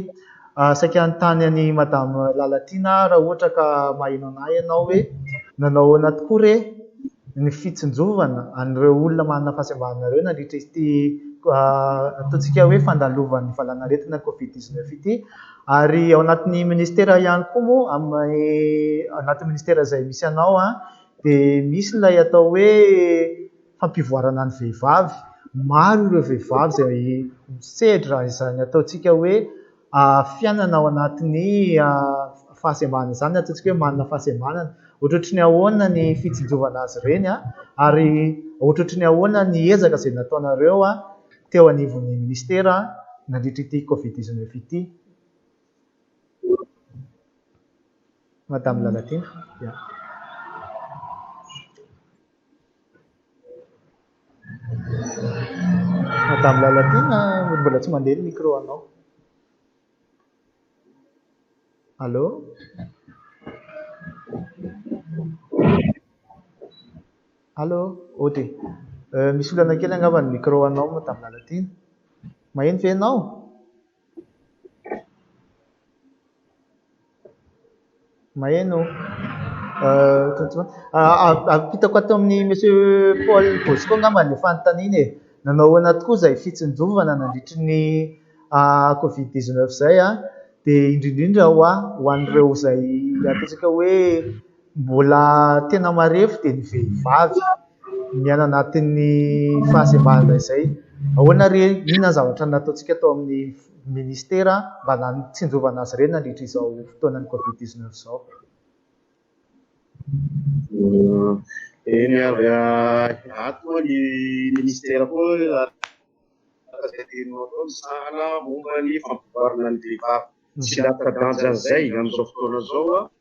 Saika hanontany an'i Madame Lalatiana aho raha ohatra ka maheno an'ahy ianao hoe nanao ahoana tokoa re ny fitsinjovana an'ireo olona manana fahasembanana ireo nandritra ity ataontsika hoe fandalovan'ny valanaretina covid dix-neuf ity. Ary ao anatin'ny ministera ihany koa moa, amin'ny anatin'ny ministera izay misy anao dia misy ilay atao hoe fampivoarana ny vehivavy. Maro ireo vehivavy izay misedra izany ataontsika hoe fiainana ao anatin'ny fahasembanana izany, ataontsika hoe manana fahasembanana. Ohatrohatry ny ahoana ny fitsinjovana azy ireny ary ohatrohatry ny ahoana ny ezaka izay nataonareo teo anivon'ny ministera nandritra ity covid dix-neuf ity? Madame Lalatiana. Ya. Madame Lalatiana, mbola tsy mandeha ny micro anao. Allô? Allô? Ok. Misy olana kely angamba ny micro anao Madame Lalatiana. Maheno ve ianao? Maheno. Ampitako ato amin'ny Monsieur Paul Bosco angamba ny fanontaniana e. Nanao ahoana tokoa izay fitsinjovana nandritry ny Covid 19 izay dia indrindra indrindra ho an'ireo izay ataontsika hoe mbola tena marefo dia ny vehivavy miaina anatin'ny fahasembanana izay. Ahoana re, inona ny zavatra nataontsika tao amin'ny ministera mba nitsinjovana azy ireny nandritra izao fotoanan'ny Covid 19 izao? Eny avy ato moa ny ministera koa araka izay teninao teo misahana momba ny fampivoarana ny vehivavy. Tsy latsa-danja an'izay amin'izao fotoana izao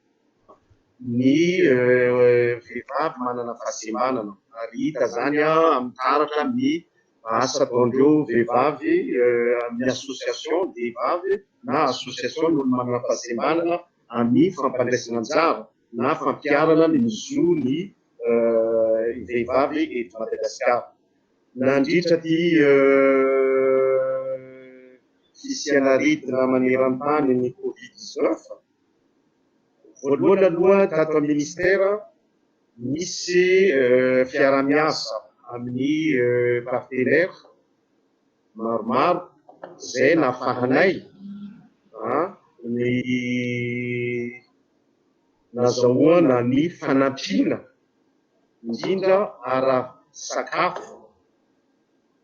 ny vehivavy manana fahasembanana ary hita izany amin'ny taratra amin'ny asa ataondreo vehivavy amin'ny association vehivavy na association ny olo manana fahasembanana amin'ny fampandraisana anjara na fampiharana ny zo ny vehivavy eto Madagasikara. Nandritra ty fisiana aretina maneran-tany ny Covid 19, voalohany aloha tato amin'ny ministera misy fiaraha-miasa amin'ny partenaire maromaro izay nahafahanay ny nazahoana ny fanampiana indrindra ara-sakafo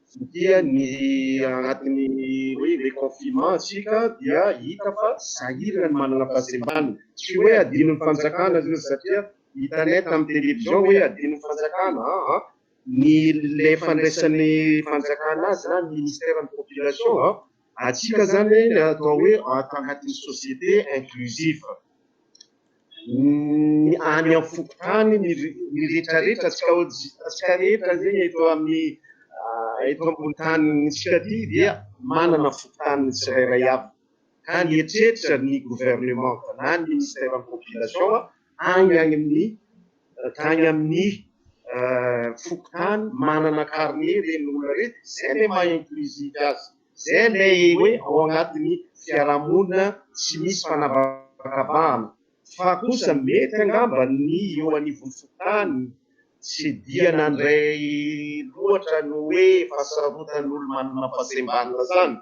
satria ny anatin'ny hoe le confinement antsika dia hita fa sahirana ny manana fahasembanana. Tsy hoe adinon'ny fanjakana zany satria hitanay tamin'ny télévision hoe adinon'ny fanjakana aa ny le fandraisan'ny fanjakana azy na ny ministère ny population antsika zany ny atao hoe ato anatin'ny société inclusive. Ny any amin'ny fokontany ny rehetrarehetra antsika antsika rehetra zegny eto amin'ny eto ambony tanintsika aty dia manana fokontany tsirairay avy ka nieritreritra ny gouvernement na ny ministère ny population any any amin'ny tany amin'ny fokontany manana carnet reny olona reny zay le maha inclusive azy, zay le hoe ao anatin'ny fiarahamonina tsy misy fanavakavahana fa kosa mety angamba ny eo anivon'ny fokontany tsy dia nandray loatra ny hoe fahasarotan'olo manana fahasembanana zany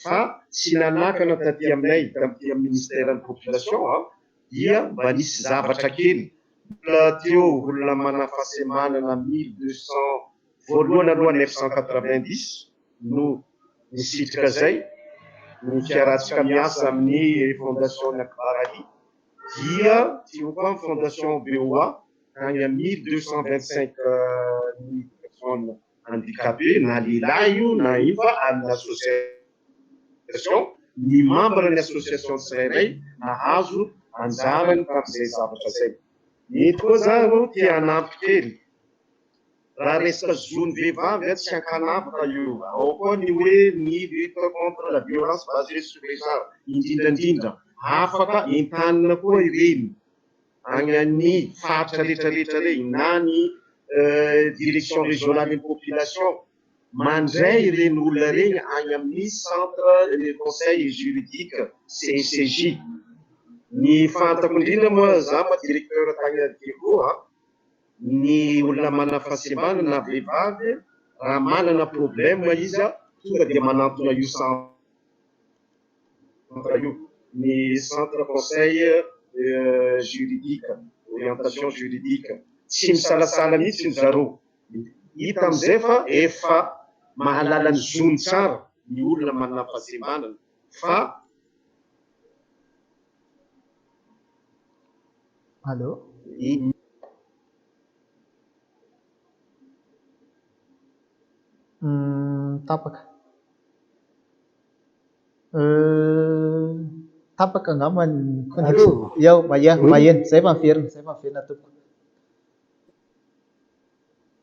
fa tsy nanakana taty aminay taty amin'ny ministère ny population dia mba nisy zavatra kely olona teo olona manana fahasembanana 1200 voalohany aloha 990 no nisitrika zay ny fiarahantsika miasa amin'ny fondation Akbaraly dia teo koa ny fondation BOA tany amin'ny 1225 personnes handicapées na lehilahy io na io fa amin'ny association ny membre ny association tsirairay nahazo anjarany tamin'izay zavatra zay. Eto koa za aloha te hanampy kely raha resaka zon'ny vehivavy tsy ankanavaka io, ao koa ny hoe ny lutte contre la violence basée sur le genre indrindrandrindra afaka entanina koa ireny any amin'ny faritra rehetrarehetra reny na ny direction régionale ny population mandray ireny olona ireny any amin'ny centre de conseil juridique CCJ. Ny fantako indrindra moa za moa directeur tany Diego ny olona manana fahasembanana na vehivavy raha manana problème izy tonga dia manantona io centre io, ny centre conseil juridique, orientation juridique. Tsy misalasala mihitsy ny zareo. Hita amizay fa efa mahalala ny zony tsara ny olona manana fahasembanana fa Allô? Tapaka. Tapaka angamba ny connexion. Eo, maheno, maheno. Zay vao miverina, zay vao miverina tompoko.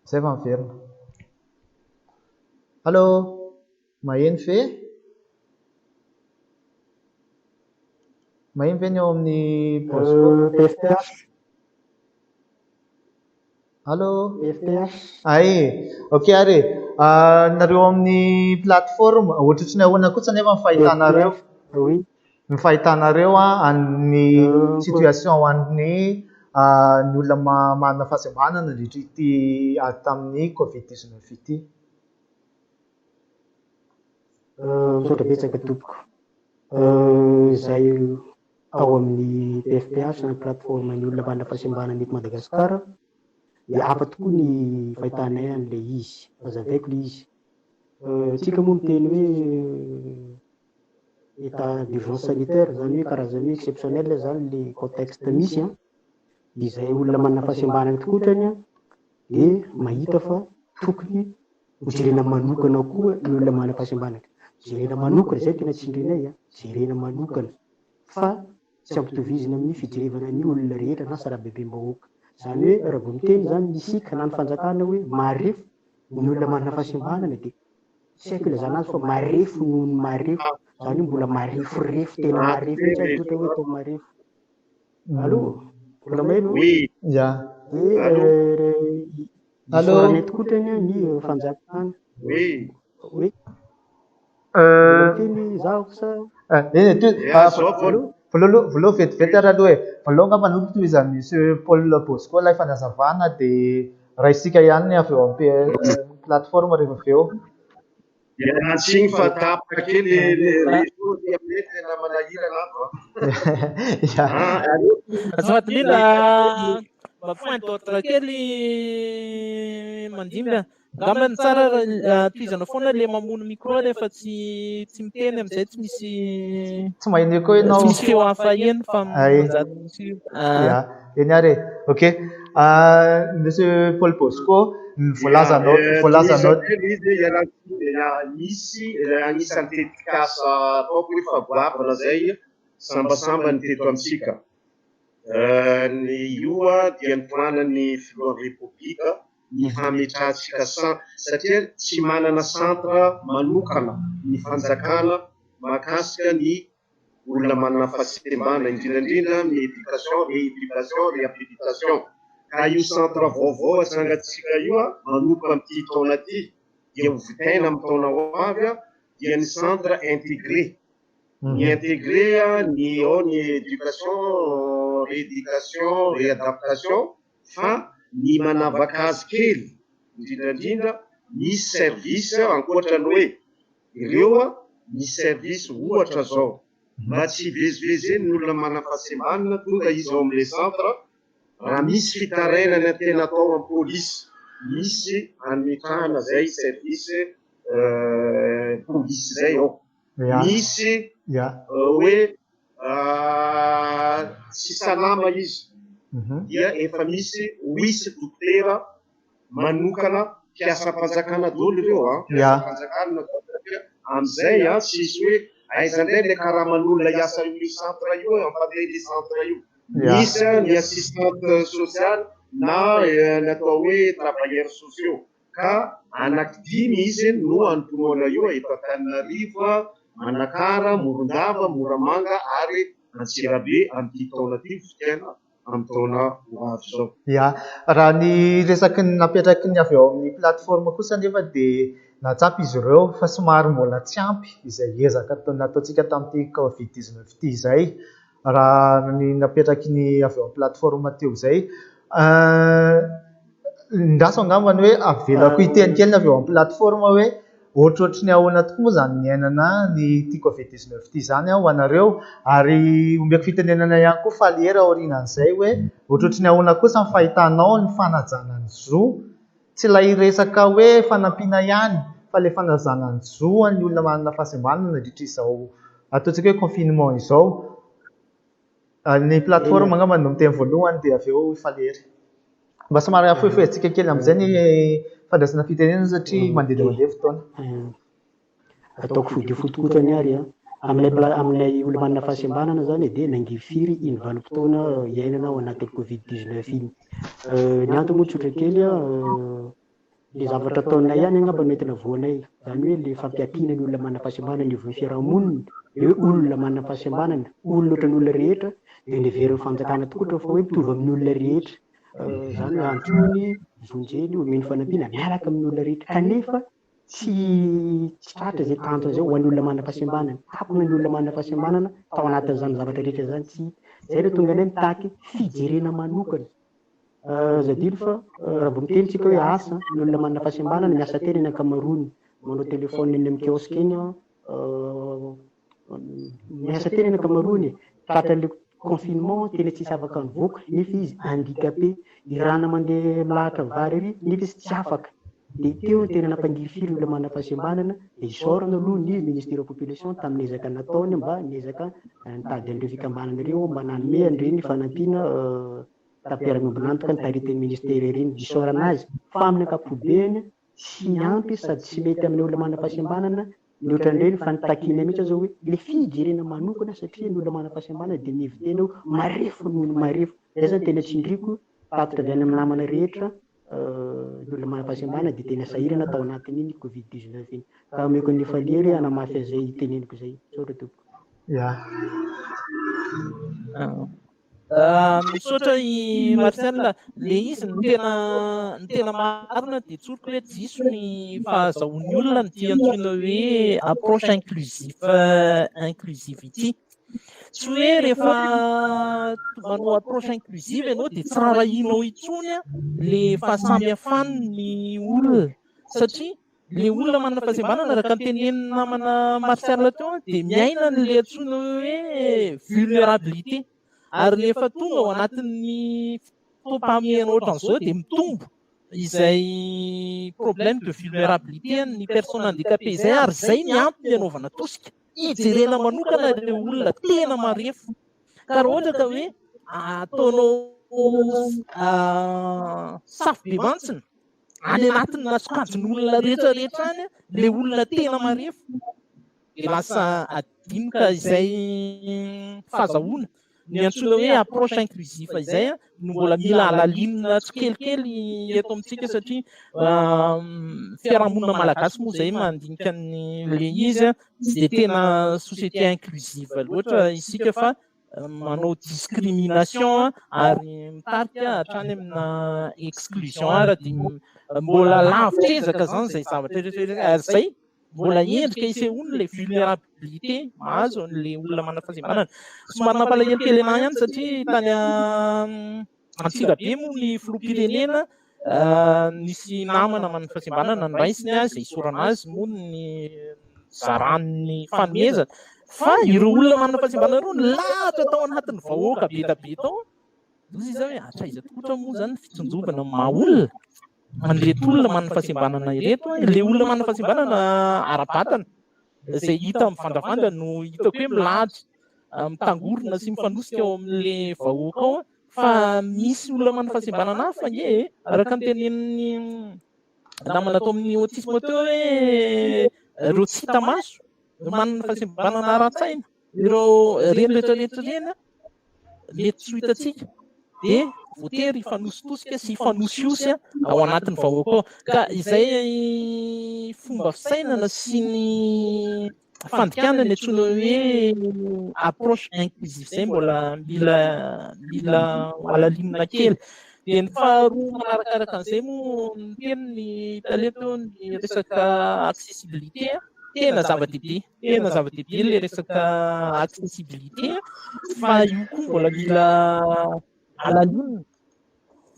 Zay vao miverina. Allô? Maheno ve? Maheno ve ny ao amin'ny Bosco? PFPH. Allô? PFPH. Ay, ok ary e. Nareo amin'ny plateforme, ohatrohatry ny ahoana kosa nefa ny fahitanareo? Oui. Ny fahitanareo an'ny situation ho an'ny ny olona manana fahasembanana nandritra ity ady tamin'ny Covid-19 ity. Misaotra betsaka tompoko. Izay ao amin'ny PFPH na plateforme ny olona manana fahasembanana eto Madagasikara dia hafa tokoa ny fahitanay an'ilay izy. Hazavaiko ilay izy. Tsika moa miteny hoe état d'urgence sanitaire, izany hoe karazany hoe exceptionnel izany ilay contexte misy an. Izay olona manana fahasembanana tokotrany an dia mahita fa tokony hojerena manokana koa ny olona manana fahasembanana. Jerena manokana, izay tena tsindrinay an, jerena manokana fa tsy ampitovizina amin'ny fijerevana ny olona rehetra na sarababem-bahoaka. Izany hoe raha vao miteny izany isika na ny fanjakana hoe marefo ny olona manana fahasembanana dia tsy haiko ilazana azy fa marefo noho ny marefo. Izany hoe mbola mareforefo, tena marefo mihitsy ary ohatra hoe atao marefo. Allô? Mbola maheno? Oui. Ya. Dia Allô? Allô? isaoranay tokotrany ny fanjakana. Oui. Oui. Mbola miteny zaho sa? Eny, toy, Ya, zao vao. Allô? Voalohany, voalohany vetivety ary aloha e. Voalohany angamba no tohizan'i Monsieur Paul Bosco ilay fanazavana dia raisika ihany ny avy eo amin'ny plateforme rehefa avy eo. Miala tsiny fa tapaka kely le réseau aty aminay tena manahirana ato an. Ya. Ah, allô? Azafady indrindra, mba point d'ordre kely mandimby a. Angamba ny tsara raha tohizana foana le mamono micro rehefa tsy tsy miteny amin'izay tsy misy Tsy maheno eo koa ianao. tsy misy feo hafa heno fa Ay. manjary misy ah. Ya, eny ary e. Ok. Monsieur Paul Bosco, ny voalazanao, Ya, voalazanao. tohizana kely izy, ialana tsiny, ya, misy anisan'ny tetikasa ataoko hoe fa goavana zay sambasambany teto amintsika. Ny io dia ny planan'ny filohan'ny Repoblika ny hametrahantsika satria tsy manana centre manokana ny fanjakana mahakasika ny olona manana fahasembanana, indrindra indrindra amin'ny éducation, rééducation, réhabilitation. Ka io centre vaovao atsangantsika io manomboka amin'ity taona ity dia ho vitaina amin'ny taona ho avy dia ny centre intégré. Ny intégré ny ao ny éducation, rééducation, réadaptation fa ny manavaka azy kely indrindra indrindra misy service ankoatra ny hoe ireo misy service ohatra zao mba tsy hivezivezeny ny olona manana fahasembanana tonga izy ao amin'ilay centre raha misy fitarainana tena atao amin'ny polisy misy ametrahana zay service polisy zay ao. Misy hoe tsy salama izy dia efa misy hoisy dokotera manokana mpiasam-panjakana daholo ireo an, mpiasam-panjakana satria amin'izay an tsy hisy hoe aiza indray ilay karaman'olona hiasa io centre io hampandeha ilay centre io. Misy ny assistante sociale na ny atao hoe travailleurs sociaux ka anankidimy izy no anompoana io eto Antananarivo, Manakara, Morondava, Moramanga ary Antsirabe amin'ity taona ity vitaina amin'ny taona ho avy izao. Ya, raha ny resaky ny napetraky ny avy ao amin'ny plateforme kosa anefa dia nahatsapa izy ireo fa somary mbola tsy ampy izay ezaka nataontsika tamin'ity Covid 19 ity izay raha ny napetraky ny avy ao amin'ny plateforme teo izay. Ndraso angamba ny hoe avelako hiteny kely ny avy eo amin'ny plateforme hoe ohatrohatry ny ahoana tokoa moa izany niainana ny ity Covid 19 ity izany ho anareo ary omeko fitenenana ihany koa Faliera aorianan'izay hoe ohatrohatry ny ahoana kosa ny fahitanao ny fanajana ny zo, tsy ilay resaka hoe fanampiana ihany fa ilay fanajana ny zo an'ny olona manana fahasembanana nandritra izao ataontsika hoe confinement izao. Ny plateforme angamba no miteny voalohany dia avy eo Faliera. Mba somary afohifohezantsika kely amin'izay ny fandraisana fitenenana satria mandeha dia mandeha fotoana. Ataoko fohy dia fohy tokoa ny ary an. Amin'ilay amin'ilay olona manana fahasembanana izany dia nangirifiry iny vanim-potoana iainana ao anatin'ny Covid 19 iny. Ny antony moa tsotra kely an, Le zavatra ataonay ihany angamba no entina voanay, izany hoe le fampiatiana ny olona manam-pahasembanana anivon'ny fiarahamonina, le hoe olona manam-pahasembanana, olona ohatran'ny olona rehetra, dia neverin'ny fanjakana tokoa fa hoe mitovy amin'ny olona rehetra. Izany hoe antsoiny, vonjeny, omeny fanampiana miaraka amin'ny olona rehetra. Kanefa tsy tsy tratra izay tanjona izay ho an'ny olona manam-pahasembanana. Takona ny olona manam-pahasembanana tao anatin'izany zavatra rehetra izany. Tsy izay no tonga anay mitaky fijerena manokana. Aza adino fa raha vao miteny tsika hoe asa, ny olona manana fahasembanana miasa tena ny ankamaroany, manao téléphone eny amin'ny kiosque eny, miasa tena ny ankamaroany e, tratran'le confinement tena tsisy afaka nivoaka nefa izy handicapé, irana mandeha milahatra vary ery nefa izy tsy afaka, dia teo no tena nampangirifiry ny olona manana fahasembanana, dia isaorana aloha ny ministère population tamin'ny ezaka nataony mba niezaka nitady an'ireo fikambanana ireo mba nanome an'ireny fanampiana tampiara-miombon'antoka notaritin'ny ministera ireny. Isaorana azy fa amin'ny ankapobeny tsy ampy sady tsy mety amin'ny olona manam-pahasembanana ny ohatran'ireny fa ny takiana mihitsy aza hoe le fijerena manokana satria ny olona manam-pahasembanana dia mihevi-tena ho marefo noho ny marefo. Izay zany tena tsindriako tatitra avy any amin'ny namana rehetra ny olona manam-pahasembanana dia tena sahirana tao anatin'iny covid 19 iny. Ka omeko an'i Falihery hanamafy an'izay teneniko izay. Misaotra tompoko. Ya. Misaotra i Marcel, le izy ny tena ny tena marina dia tsoriko hoe diso ny fahazahoan'ny olona ny ity antsoina hoe approche inclusive inclusive ity. Tsy hoe rehefa manao approche inclusive ianao dia tsy rarahianao intsony le fahasamihafan'ny olona satria Le olona manana fahasembanana araka ny tenenin'ny namana Martial teo dia miaina an'ilay antsoina hoe vulnérabilité ary rehefa tonga ao anatin'ny fotoam-pahamehana ohatran'izao dia mitombo izay problème de vulnérabilité an'ny personne handicapée izay ary izay ny antony anaovana tosika hijerena manokana ireo olona tena marefo ka raha ohatra ka hoe ataonao safo be mantsina any anatina sokajin'olona rehetra rehetra any le olona tena marefo dia lasa adino ka izay fahazahoana ny antsoina hoe approche inclusive izay no mbola mila halalinina tsikelikely eto amintsika satria fiarahamonina malagasy moa izay mandinika ny le izy tsy dia tena société inclusive loatra isika fa manao discrimination ary mitarika hatrany amina exclusion ary dia mbola lavitra ezaka izany izay zavatra rehetra rehetra ary izay mbola endrika isehoany ilay vulnérabilité mahazo an'ilay olona manana fahasembanana. Somary nampalahelo kely anah ihany satria tany Antsirabe moa ny filoham-pirenena nisy namana manana fahasembanana noraisiny izay isaorana azy moa ny nizarany fanomezana fa ireo olona manana fahasembanana ireo nilahatra tao anatin'ny vahoaka be dia be tao. Hoy izy hoe hatraiza tokotra moa izany ny fitsinjovana ny maha olona an'ireto olona manana fahasembanana ireto, ilay olona manana fahasembanana ara-batana izay hita mivandravandra no hitako hoe milahatra mitangorona sy mifanosika ao amin'ilay vahoaka ao fa misy olona manana fahasembanana hafa ange e, araka ny tenenin'ny namana tao amin'ny autisme teo hoe ireo tsy hita maso, ireo manana fahasembanana ara-tsaina, ireo ireny rehetra rehetra ireny mety tsy ho hitantsika dia voatery hifanositosika sy hifanosihosy ao anatin'ny vahoaka ao. Ka izay fomba fisainana sy ny fandikana ny antsoina hoe approche inclusive izay mbola mila mila halalinina kely. Dia ny faharoa manarakaraka an'izay moa niteny ny tale teo ny resaka accessibilité, tena zava-dehibe, tena zava-dehibe ilay resaka accessibilité fa io koa mbola mila halalinina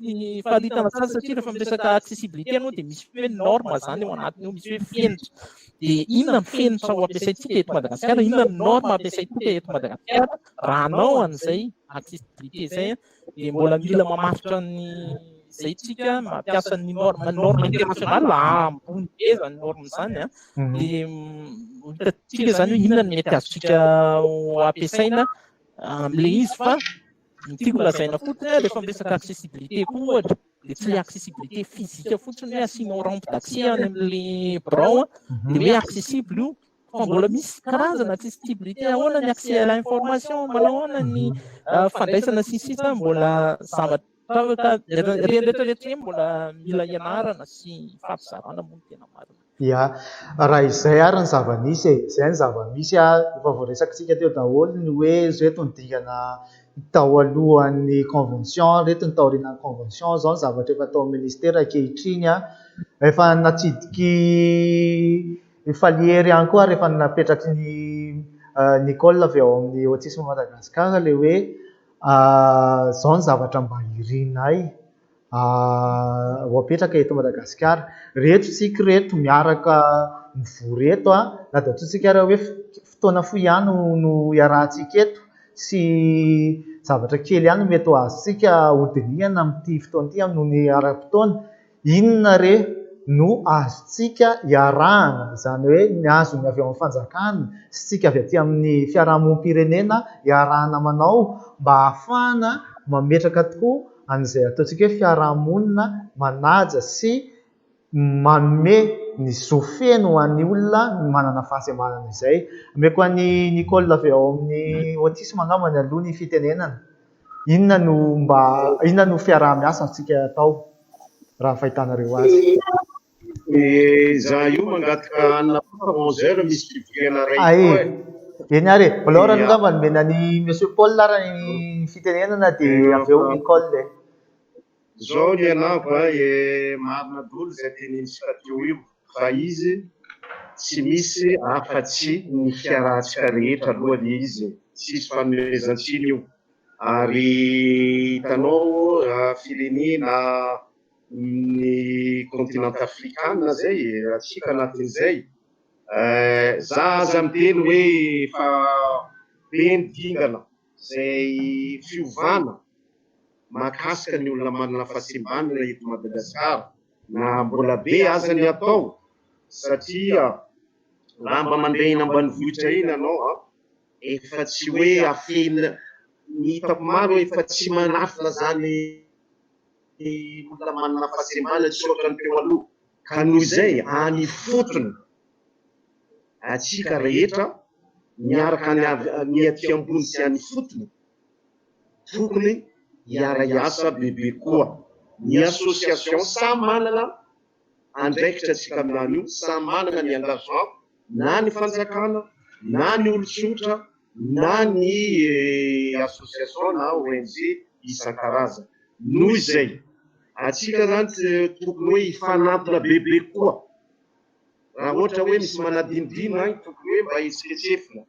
sy faritana tsara satria rehefa miresaka accessibilité ianao dia misy hoe norme zany ao anatiny ao, misy hoe fenitra. Dia inona ny fenitra ho ampiasaintsika eto Madagasikara, inona ny norme ampiasaintsika eto Madagasikara raha hanao an'izay accessibilité izay dia mbola mila mamaritra ny izay tsika mampiasa ny norme, norme internationale ambony be zany norme zany an, dia hitantsika zany hoe inona no mety azontsika ho ampiasaina amin'ilay izy fa Ny tiako lazaina fotsiny an, rehefa miresaka accessibilité koa ohatra, dia tsy ilay accessibilité physique fotsiny hoe asianao rampe d'accès any amin'ilay birao an, dia hoe accessible io, fa mbola misy karazana accessibilité, ahoana ny accès à l'information, manao ahoana ny fandraisana sy ny sisa, mbola zavatra. Fa ireny rehetra rehetra ireny mbola mila ianarana sy ifampizarana moa no tena marina. Ya, raha izay ary ny zava-nisy e, izay ny zava-misy efa voaresakitsika teo daholo ny hoe ireto ny dingana tao alohan'ny convention, ireto ny taorianan'ny convention, izao ny zavatra efa ataon'ny ministera ankehitriny. Efa natsidiky Falihery ihany koa ary efa napetraky ny Nicole avy ao amin'ny Autisme Madagascar ilay hoe izao ny zavatra mba irinay ho apetraka eto Madagasikara. Ireto isika ireto miaraka mivory eto na dia ataontsika ary hoe fotoana fohy ihany no iarahantsika eto sy zavatra kely ihany no mety ho azontsika hodinihana amin'ity fotoana ity noho ny ara-potoana. Inona re no azontsika iarahana, izany hoe ny azon'ny avy ao amin'ny fanjakana sy tsika avy aty amin'ny fiarahamonim-pirenena iarahana manao mba hahafahana mametraka tokoa an'izay ataontsika hoe fiarahamonina manaja sy manome ny zo feno ho an'ny olona manana fahasembanana izay. Omeko an'i Nicole avy ao amin'ny autisme angambany aloha ny fitenenana. Inona no mba inona no fiaraha-miasa azontsika atao raha ny fahitanareo azy? Za io mangataka hanina koa fa 11 heures misy fivoriana ray koa e. Eny ary e. Mbola ao aloha angamba nomena an'i Monsieur Paul ary ny fitenenana dia avy eo Nicole e. Zao ny anako a, marina daholo izay tenenintsika teo io fa izy tsy misy afa-tsy ny fiarahantsika rehetra aloha le izy e, tsisy fanomezan-tsiny io ary hitanao firenena ny continent afrikana zay e, atsika anatin'izay, za aza miteny hoe efa be ny dingana izay fiovana mahakasika ny olona manana fahasembanana eto Madagasikara na mbola be aza ny atao satria raha mba mandeha eny ambanivohitra eny ianao an, efa tsy hoe afenina, ny hitako maro efa tsy manafina izany olona manana fahasembanana tsy ohatran'ny teo aloha ka noho izay any ifotony antsika rehetra miaraka any avy ny aty ambony sy any ifotony tokony hiara-hiasa bebe koa ny association samy manana andraikitra antsika aminan'io samy manana ny engagement na ny fanjakana na ny olon-tsotra na ny association na ONG isan-karazany noho izay antsika zany tokony hoe hifanantona bebe koa Raha ohatra hoe misy manadinodino agny tokony hoe mba hetsiketsefina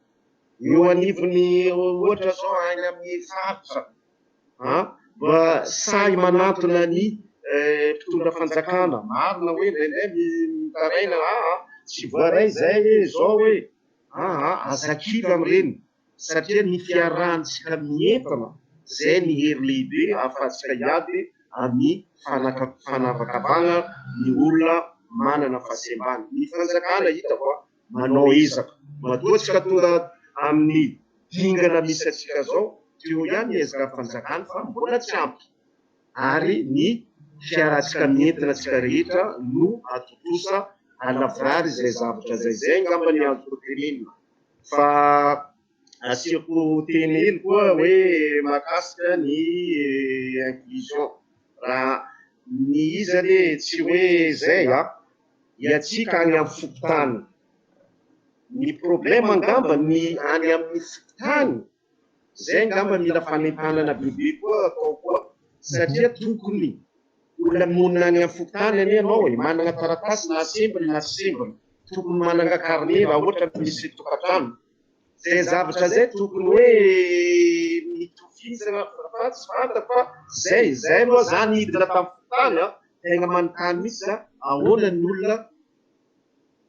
eo anivon'ny ohatra zao agny amin'ny faritra an, mba sahy manantona ny mpitondra fanjakana, marina hoe indraindray mitaraina aa tsy voaray zay hoe zao hoe aa aza kivy amin'ireny satria ny fiarahantsika mientana zay ny hery lehibe ahafahantsika hiady amin'ny fanavakavahana ny olona manana fahasembana. Ny fanjakana hita fa manao ezaka. Matoa tsika tonga amin'ny dingana misy antsika zao, teo ihany ny ezaka fanjakana fa mbola tsy ampy. Ary ny fiarahantsika mientana antsika rehetra no hatontosa halavorary izay zavatra izay. Izay angamba ny azoko tenenina. Fa asiako teny hely koa hoe mahakasika ny inclusion. Raha ny izy anie tsy hoe izay an, hiatsika any amin'ny fokontany. Ny problème angamba ny any amin'ny fokontany, izay angamba mila fanentanana bebe koa atao koa satria tokony olona monina any amin'ny fokontany anie ianao e, manana taratasy na sembony na tsy sembony, tokony manana carnet raha ohatra misy tokantrano. Izay zavatra izay tokony hoe mitovizana fa tsy fantako fa izay, izay aloha za nidina tamin'ny fokontany an, tegna manontany mihitsy za ahoana ny olona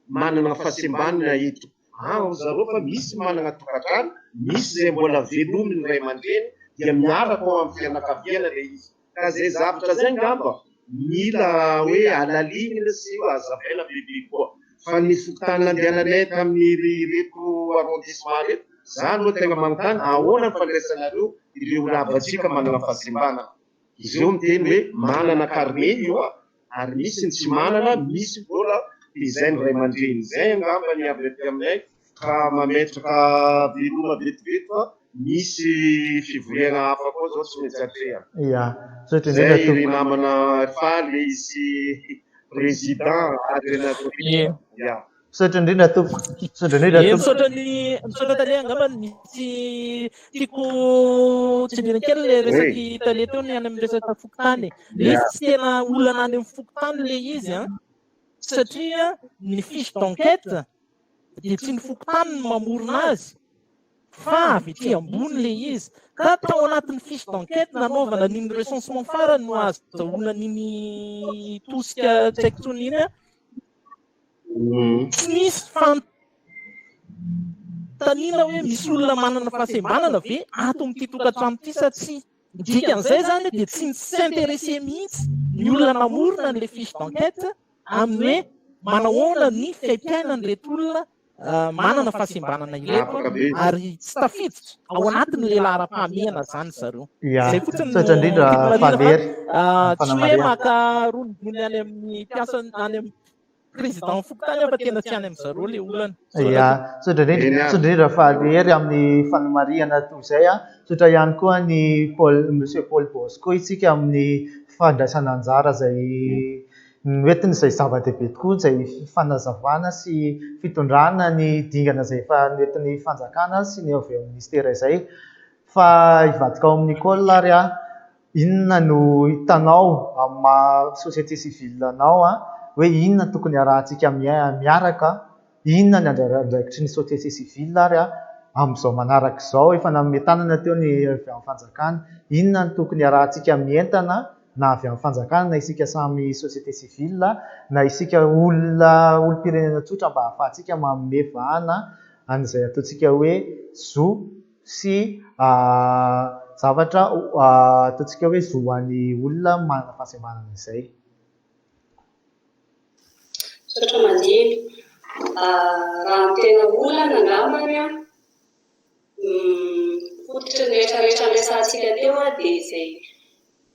manana fahasembanana eto. Ao zareo fa misy manana tokantrano, misy izay mbola velominy ray aman-dreny dia miaraka ao amin'ny fianakaviana ilay izy. Ka zay zavatra zay angamba mila hoe alalinina sy hazavaina bebe koa. Fa ny fokontany nandehananay tamin'ireto arrondissement ireto, za aloha tegna manontany ahoana ny fandraisanareo ireo havantsika manana fahasembanana. Izy ireo miteny hoe manana carnet io ary misy ny tsy manana, misy mbola tezain'ny ray aman-dreny. Zay angamba ny avy aty aminay ka mametraka veloma vetivety fa. Misy fivoriana hafa koa zao tsy maintsy atrehana. Ya, misaotra indrindra Zay ry tompoko. namana Faly sy président Andrianatoria. Ya. Misaotra indrindra tompoko. Misaotra indrindra Ie, tompoko. misaotra ny misaotra tale angamba misy tiako tsindriana kely le Oui. resaky tale teo ny any amin'ny resaka fokontany. Le Ya. izy tsy tena olana any amin'ny fokontany le izy an, satria ny fiche d'enquête dia tsy ny fokontany no mamorona azy fa avy ety ambony le izy. Ka tao anatin'ny fiche d'enquête nanaovana an'iny recensement farany no ahazoana an'iny tosika tsy haiko intsony iny an. Tsy nisy fanontaniana hoe misy olona manana fahasembanana ve ato amin'ity tokantrano ity sa tsia. Ny dikan'izay izany dia tsy ni-s'intéresser mihitsy ny olona namorona an'ilay fiche d'enquête amin'ny hoe manahoana ny fiaimpiainan'ireto olona manana fahasembanana ireto Afaka be. ary tsy tafiditra ao anatin'ilay laharam-pahamehana izany zareo. Ya, Izay fotsiny no misaotra indrindra tiako marihina fa Falery tsy hoe amin'ny fanamarihana. maka rondrony any amin'ny mpiasa any amin'ny président fokontany fa tena tsy any amin'zareo ilay olana. Misaotra Ya, tompoko. misaotra indrindra, Eny misaotra ary. indrindra Falery amin'ny fanamarihana toy izay. Misaotra ihany koa ny Paul, Monsieur Paul Bosco isika amin'ny fandraisana anjara izay noentiny izay zava-dehibe tokoa izay fanazavana sy fitondrana ny dingana izay efa noentin'ny fanjakana sy ny avy eo amin'ny ministera izay. Fa hivadika ao amin'ny Nicole ary aho, inona no hitanao amin'ny maha société civile anao hoe inona tokony harahantsika miaraka, inona ny anjara andraikitry ny société civile ary amin'izao manaraka izao, efa nanome tanana teo ny avy amin'ny fanjakana, inona no tokony harahantsika mientana na avy amin'ny fanjakana na isika samy société civile na isika olona olom-pirenena tsotra mba hahafahantsika manome vahana an'izay ataontsika hoe zo sy zavatra ataontsika hoe zo ho an'ny olona manana fahasembanana izay. Misaotra Mandimby. Raha ny tena olana angambany an, fototry ny rehetrarehetra niresahantsika teo dia izay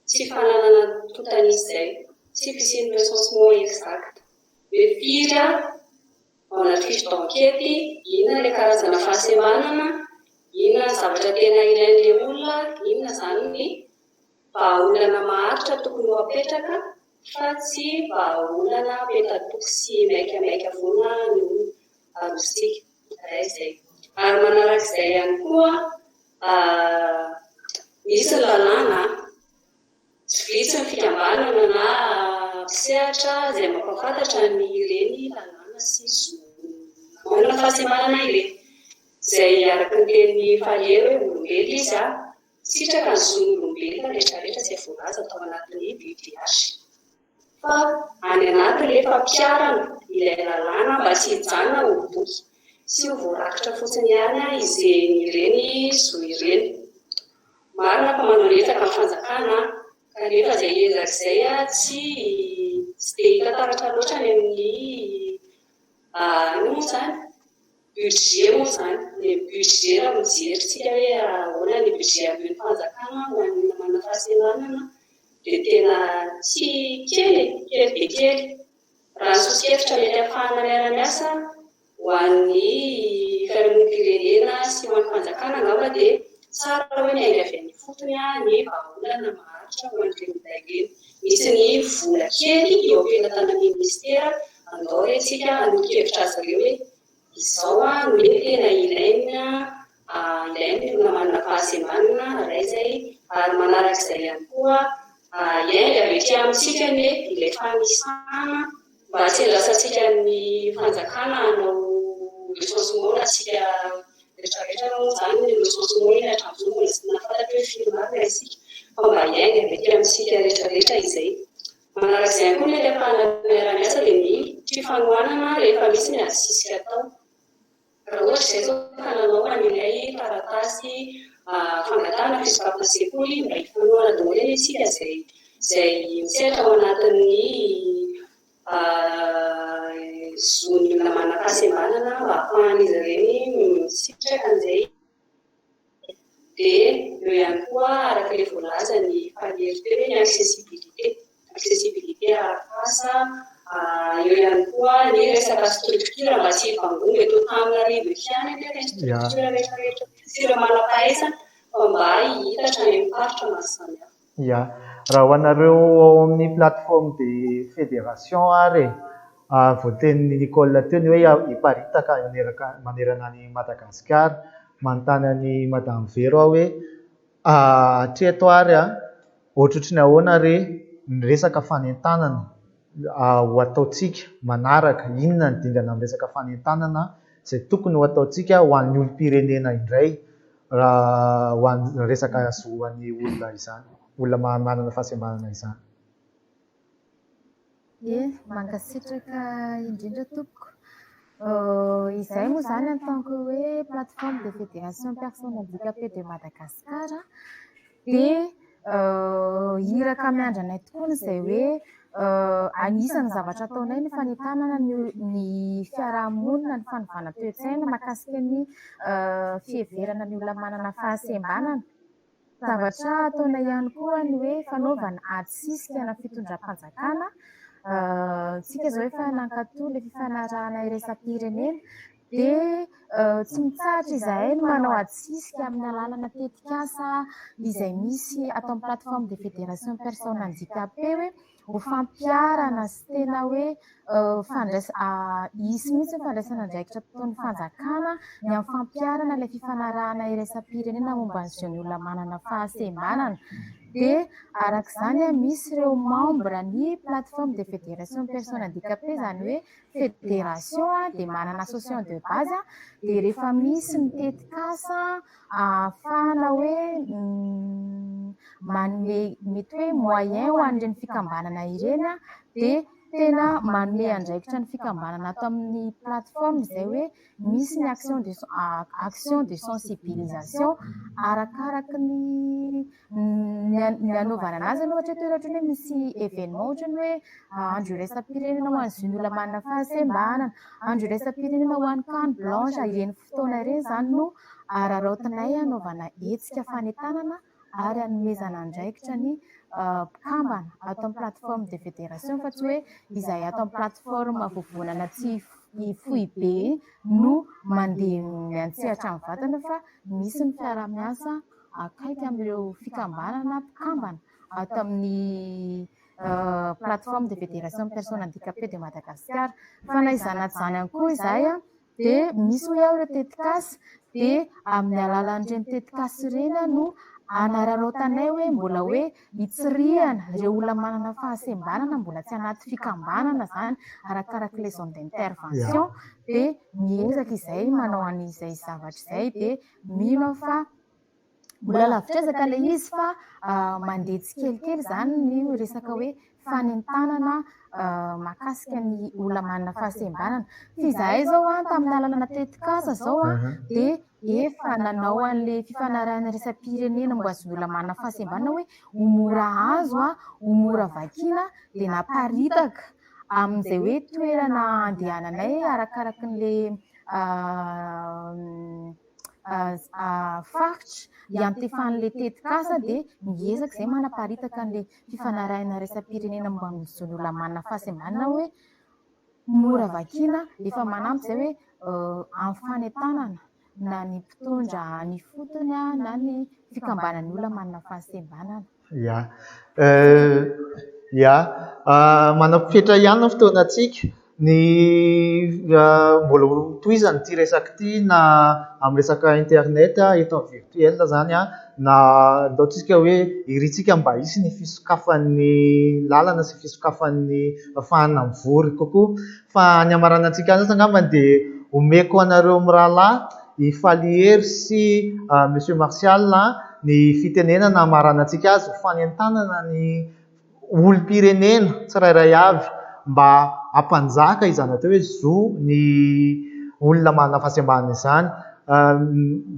tsy fananana antontan'isa izay, tsy fisian'ny recensement exact. Hoe firy ao anaty fiche d'enquête, inona ilay karazana fahasembanana, inona ny zavatra tena ilain'ilay olona, inona izany ny vahaolana maharitra tokony ho apetraka fa tsy vahaolana petatoko sy maikamaika foana no arosontsika. Iray izay. Ary manarak'izay ihany koa, misy ny lalàna, tsy vitsy ny fikambanana na mpisehatra izay mampahafantatra ny ireny lalàna sy zo manana fahasembanana ireny. Izay araka ny tenin'i Falier hoe olombelona izy, Sitraka ny zon'olombelona rehetrarehetra izay voalaza tao anatin'ny BDH. Fa any anatin'ilay ilay fampiharana ilay lalàna mba tsy hijanona ho boky sy ho voarakitra fotsiny ihany izeny ireny zo ireny. Marina fa manao ny ezaka ny fanjakana kanefa izay ezaka izay tsy tsy dia hita taratra loatra any amin'ny inona moa izany? Budget moa izany, ny budget raha mijery tsika hoe ahoana ny budget aloan'ny fanjakana ho an'ny olona manana fahasembanana dia tena tsy kely e, kely dia kely. Raha ny soso-kevitra mety ahafahana miara-miasa ho an'ny fiarahamonim-pirenena sy ho an'ny fanjakana angamba dia tsara hoe miainga avy any ifotony ny vahaolana maharitra ho an'ireny olona ireny. Misy ny vola kely eo am-pelatanan'ny minisitera, andao re tsika hanolo-kevitra azy ireo hoe izao no hoe tena ilaina, ilain'ny olona manana fahasembanana iray izay, ary manarak'izay ihany koa hiainga avy ety amintsika anie ilay fanisana mba tsy handrasantsika ny fanjakana hanao recensement na tsika rehetrarehetra moa izany ny recensement iny hatramin'izao mbola tsy nahafantatra hoe firy marina isika fa mba hiainga avy ety amintsika rehetrarehetra izay. Manarak'izay ihany koa ny mety ahafahana miara-miasa dia ny fifanohanana rehefa misy ny ady sisika atao. Raha ohatra izay izao ka nanao an'ilay taratasy fangatahana fisokafana sekoly mba hifanohana daholo anie isika izay izay misehatra ao anatin'ny zon'ny olona manam-pahasembanana mba ahafahan'izy ireny misitraka an'izay. Dia eo ihany koa araka ilay voalaza ny Faniry teo hoe ny accessibilité, accessibilité arak'asa, eo ihany koa ny resaka structure mba tsy hivangongo eto Antananarivo eto ihany anefa ny structure rehetrarehetra sy ireo manam-pahaizana. fitaizana fa mba hihitatra any amin'ny faritra maro samihafa. Ya, raha ho anareo ao amin'ny plateforme de fédération ary e, voatenin'i Nicole teo ny hoe hiparitaka manerana an'i Madagasikara. Manontany an'i Madame Vero aho hoe hatreto ary ohatrohatry ny ahoana re ny resaka fanentanana ho ataontsika manaraka? Inona ny dingana amin'ny resaka fanentanana izay tokony ho ataontsika ho an'ny olom-pirenena indray raha ho an'ny resaka zo an'ny olona izany, olona manana fahasembanana izany? Ie, mankasitraka indrindra tompoko. Izay moa izany en tant que hoe plateforme de fédération personnes handicapées de Madagascar dia iraka miandry anay tokoa izay hoe anisan'ny zavatra ataonay ny fanentanana ny fiarahamonina, ny fanovana toe-tsaina mahakasika ny fiheverana ny olona manana fahasembanana. Zavatra ataonay ihany koa ny hoe fanaovana ady sisika na fitondram-panjakana. Tsika izao efa nankatò ilay fifanarahana iraisam-pirenena dia tsy mitsahatra izahay no manao ady sisika amin'ny alalana tetikasa izay misy atao amin'ny plateforme de fédération personnes handicapées hoe ho fampiharana sy tena hoe hisy mihitsy ny fandraisana andraikitra ataon'ny fanjakana ny amin'ny fampiharana ilay fifanarahana iraisam-pirenena momba ny zon'ny olona manana fahasembanana. Dia araka izany misy ireo membre ny plateforme de fédération personnes handicapées, izany hoe fédération dia manana association de base, dia rehefa misy ny tetikasa ahafahana hoe manome mety hoe moyen ho an'ireny fikambanana ireny, dia tena manome andraikitra ny fikambanana ato amin'ny plateforme izay hoe misy ny action de sensibilisation arakaraky ny anaovana anazy aloha. Ohatra hoe ohatra hoe misy événement, ohatra ny hoe andro iraisam-pirenena ho an'ny zon'ny olona manana fahasembanana, andro iraisam-pirenena ho an'ny canne blanche, ireny fotoana ireny izany no araraotinay anaovana hetsika fanentanana ary anomezana andraikitra ny mpikambana ato amin'ny plateforme de fédération, fa tsy hoe izay ato amin'ny plateforme vovonana tsy foibe no mandeha miantsehatra amin'ny vatana, fa misy ny fiaraha-miasa akaiky amin'ireo fikambanana mpikambana ato amin'ny plateforme de fédération personnes handicapées de Madagascar. Fa na izany na tsy izany ihany koa izahay dia misy hoy aho ireo tetikasa, dia amin'ny alalan'ireny tetikasa ireny no anararaotanay hoe mbola hoe hitsirihana ireo olona manana fahasembanana mbola tsy anaty fikambanana izany arakaraka ilay zone d'intervention, dia miezaka izay manao an'izay zavatra izay. Dia mino aho fa mbola lavitra ezaka ilay izy, fa mandeha tsikelikely izany ny resaka hoe fanentanana mahakasika ny olona manana fahasembanana. Fa izahay izao tamin'ny alalana tetikasa izao dia efa nanao an'ilay fifanarahana iraisam-pirenena momba ny zon'ny olona manana fahasembanana hoe ho mora azo, ho mora vakiana, dia naparitaka amin'izay hoe toerana andehananay arakaraky n'ilay faritra iantefan'ilay tetikasa, dia miezaka izay manaparitaka an'ilay fifanarahana iraisam-pirenena momba ny zon'ny olona manana fahasembanana hoe mora vakiana. Efa manampy izay hoe amin'ny fanentanana na ny mpitondra ny fotony na ny fikambanan'ny olona manana fahasembanana. Ya, manam-fetra ihany ny fotoanantsika. Ny mbola ho tohizana ity resaka ity na amin'ny resaka internet eto amin'ny virtuel izany, na ataontsika hoe irintsika mba hisy ny fisokafan'ny lalana sy fisokafan'ny fahafahana mivory kokoa. Fa ny hamaranantsika azy angamba dia omeko anareo mirahalahy i Faliery sy Monsieur Martial ny fitenenana hamaranantsika azy ho fanentanana ny olom-pirenena tsirairay avy mba hampanjaka izany atao hoe zo ny olona manana fahasembanana izany.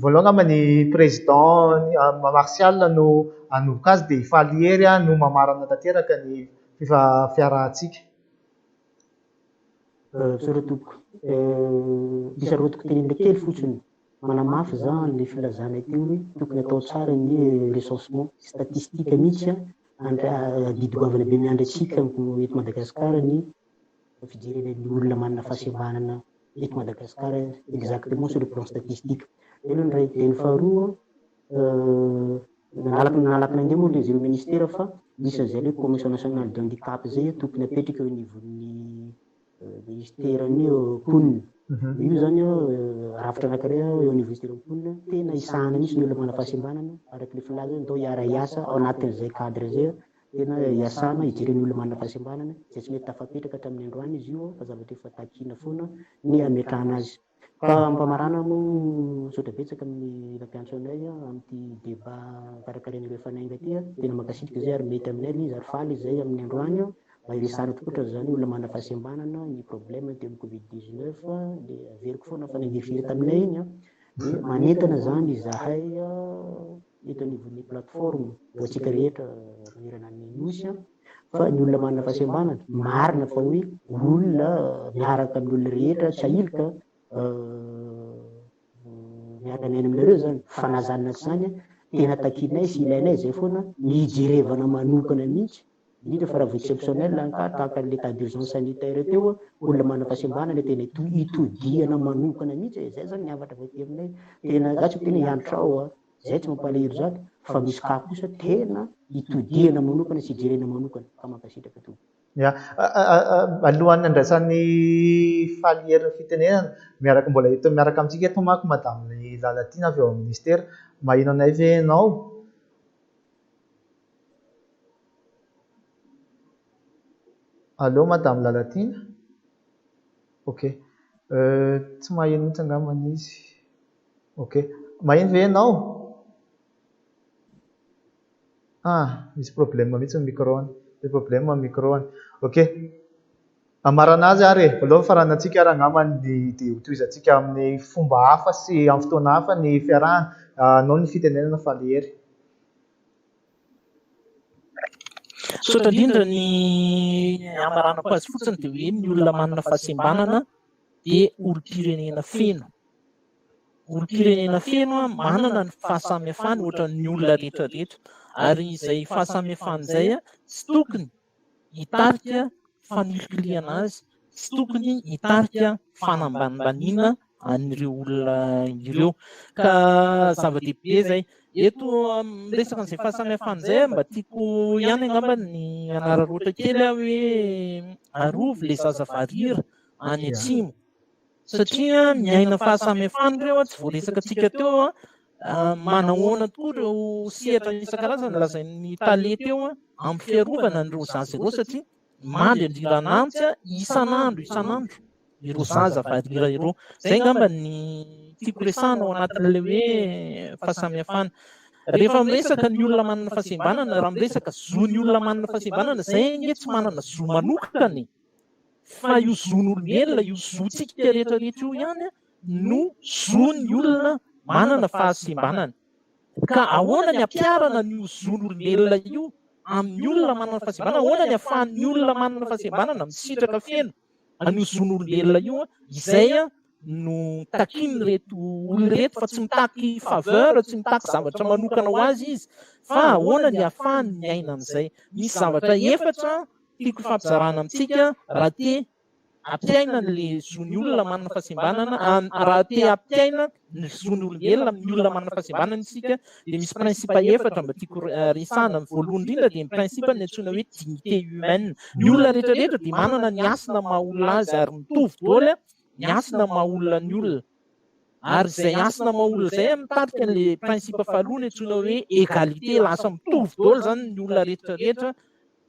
Voalohany angamba ny président Martial no hanomboka azy, dia i Faliery no mamarana tanteraka ny fiarahantsika. Misaotra tompoko. Isarotiko tenenina kely fotsiny. Manamafy za le filazana teo hoe tokony atao tsara ny recensement statistique mihitsy. Adidy goavana be miandry antsika eto Madagasikara ny fijerena ny olona manana fahasembanana eto Madagasikara exactement sur le plan statistique. Eo aloha ny ray. Dia ny faharoa. Nalaky nalaky nandeha moa ilay izy ireo ministera fa misy an'izay ilay commission nationale de handicap izay tokony apetraka eo anivon'ny ministeran'ny mponina. Io izany rafitra anankiray eo anivon'ny ministeran'ny mponina tena hisahana mihitsy ny olona manana fahasembanana araka ilay filaza hoe ndao hiara-hiasa ao anatin'izay cadre izay tena hiasana hijery ny olona manana fahasembanana izay tsy mety tafapetraka hatramin'ny androany izy io fa zavatra efa takiana foana ny hametrahana azy. Fa ampamarana moa misaotra betsaka amin'ny nampiantso anay amin'ity débat karakarain'ireo Fanainga ity. Tena mankasitraka izay ary mety aminay ilay izy ary faly izay amin'ny androany mba hiresahana tokoa ohatran'izany olona manana fahasembanana ny problème teo amin'ny covid 19 dia averiko foana fa nangirifiry taminay iny dia manentana izany izahay eto anivon'ny plateforme ho antsika rehetra manerana ny nosy fa ny olona manana fahasembanana, marina fa hoe olona miaraka amin'ny olona rehetra tsy ahilika miaraka miaina aminareo zany, fa na zany na tsy zany tena takinay sy ilainay zay foana ny hijerevana manokana mihitsy, indrindra fa raha vao exceptionnel ny cas tahaka ny l'état d'urgence sanitaire teo, olona manana fahasembanana tena itodihana manokana mihitsy e, zay zany ny hafatra avy aty aminay, tena za tsy miteny hoe hiantrao a, Zay tsy mampalahelo zany fa misy cas kosa tena itodihana manokana sy ijerena manokana ka mankasitraka tompoko. Ya, alohan'ny handraisan'i Faly Hery ny fitenenana, miaraka mbola eto miaraka amintsika eto manko Madame Lalatiana avy ao amin'ny Ministera. Maheno anay ve ianao? Allô Madame Lalatiana? Ok. Tsy maheno mihitsy angambany izy. Ok. Maheno ve ianao? Ah, misy problème mihitsy ny micro-ny. Misy problème ny micro-ny. Ok. Hamarana azy ary e. Voalohany faranantsika ary angamba ny dia hotohizantsika amin'ny fomba hafa sy amin'ny fotoana hafa ny fiarahana. Anao ny fitenenana Falihery. Misaotra indrindra ny hamaranako azy fotsiny dia hoe ny olona manana fahasembanana dia olom-pirenena feno. Olom-pirenena feno manana ny fahasamihafany ohatran'ny olona rehetra rehetra ary izay fahasamihafany izay tsy tokony hitarika fanilikilihana azy, tsy tokony hitarika fanambanimbaniana an'ireo olona ireo. Ka zava-dehibe izay. Eto miresaka an'izay fahasamihafana izay mba tiako ihany angamba ny hanararaotra kely aho hoe arovy ilay zaza varira any atsimo. Satria miaina fahasamihafana ireo, tsy voaresakantsika teo, manahoana tokoa ireo sehatra isan-karazany lazain'ny tale teo amin'ny fiarovana an'ireo zaza ireo satria mandry andriran'antsy isan'andro isan'andro ireo zaza varira ireo. Izay angamba ny tiako resahana ao anatin'ilay hoe fahasamihafana. Rehefa miresaka ny olona manana fahasembanana, raha miresaka zon'ny olona manana fahasembanana, izay anie tsy manana zo manokana e! Fa io zon'olombelona, io zontsika rehetra rehetra io ihany no zon'ny olona manana fahasembanana. Ka ahoana ny ampiharana an'io zon'olombelona io amin'ny olona manana fahasembanana? Ahoana ny ahafahan'ny olona manana fahasembanana misitraka feno an'io zon'olombelona io? Izay no takian'ireto olona ireto fa tsy mitaky faveur, tsy mitaky zavatra manokana ho azy izy fa ahoana ny ahafahany miaina an'izay. Misy zavatra efatra tiako hifampizarana amintsika raha te hampiaina ny zon'ny olona manana fahasembanana, raha te hampiaina ny zon'ny olombelona amin'ny olona manana fahasembanana isika dia misy principe efatra mba tiako resahana. Ny voalohany indrindra dia ny principe ny antsoina hoe dignité humaine. Ny olona rehetra rehetra dia manana ny hasina maha olona azy ary mitovy daholo ny hasina maha olona ny olona. Ary izay hasina maha olona izay mitarika an'ilay principe faharoa ny antsoina hoe égalité, lasa mitovy daholo izany ny olona rehetra rehetra,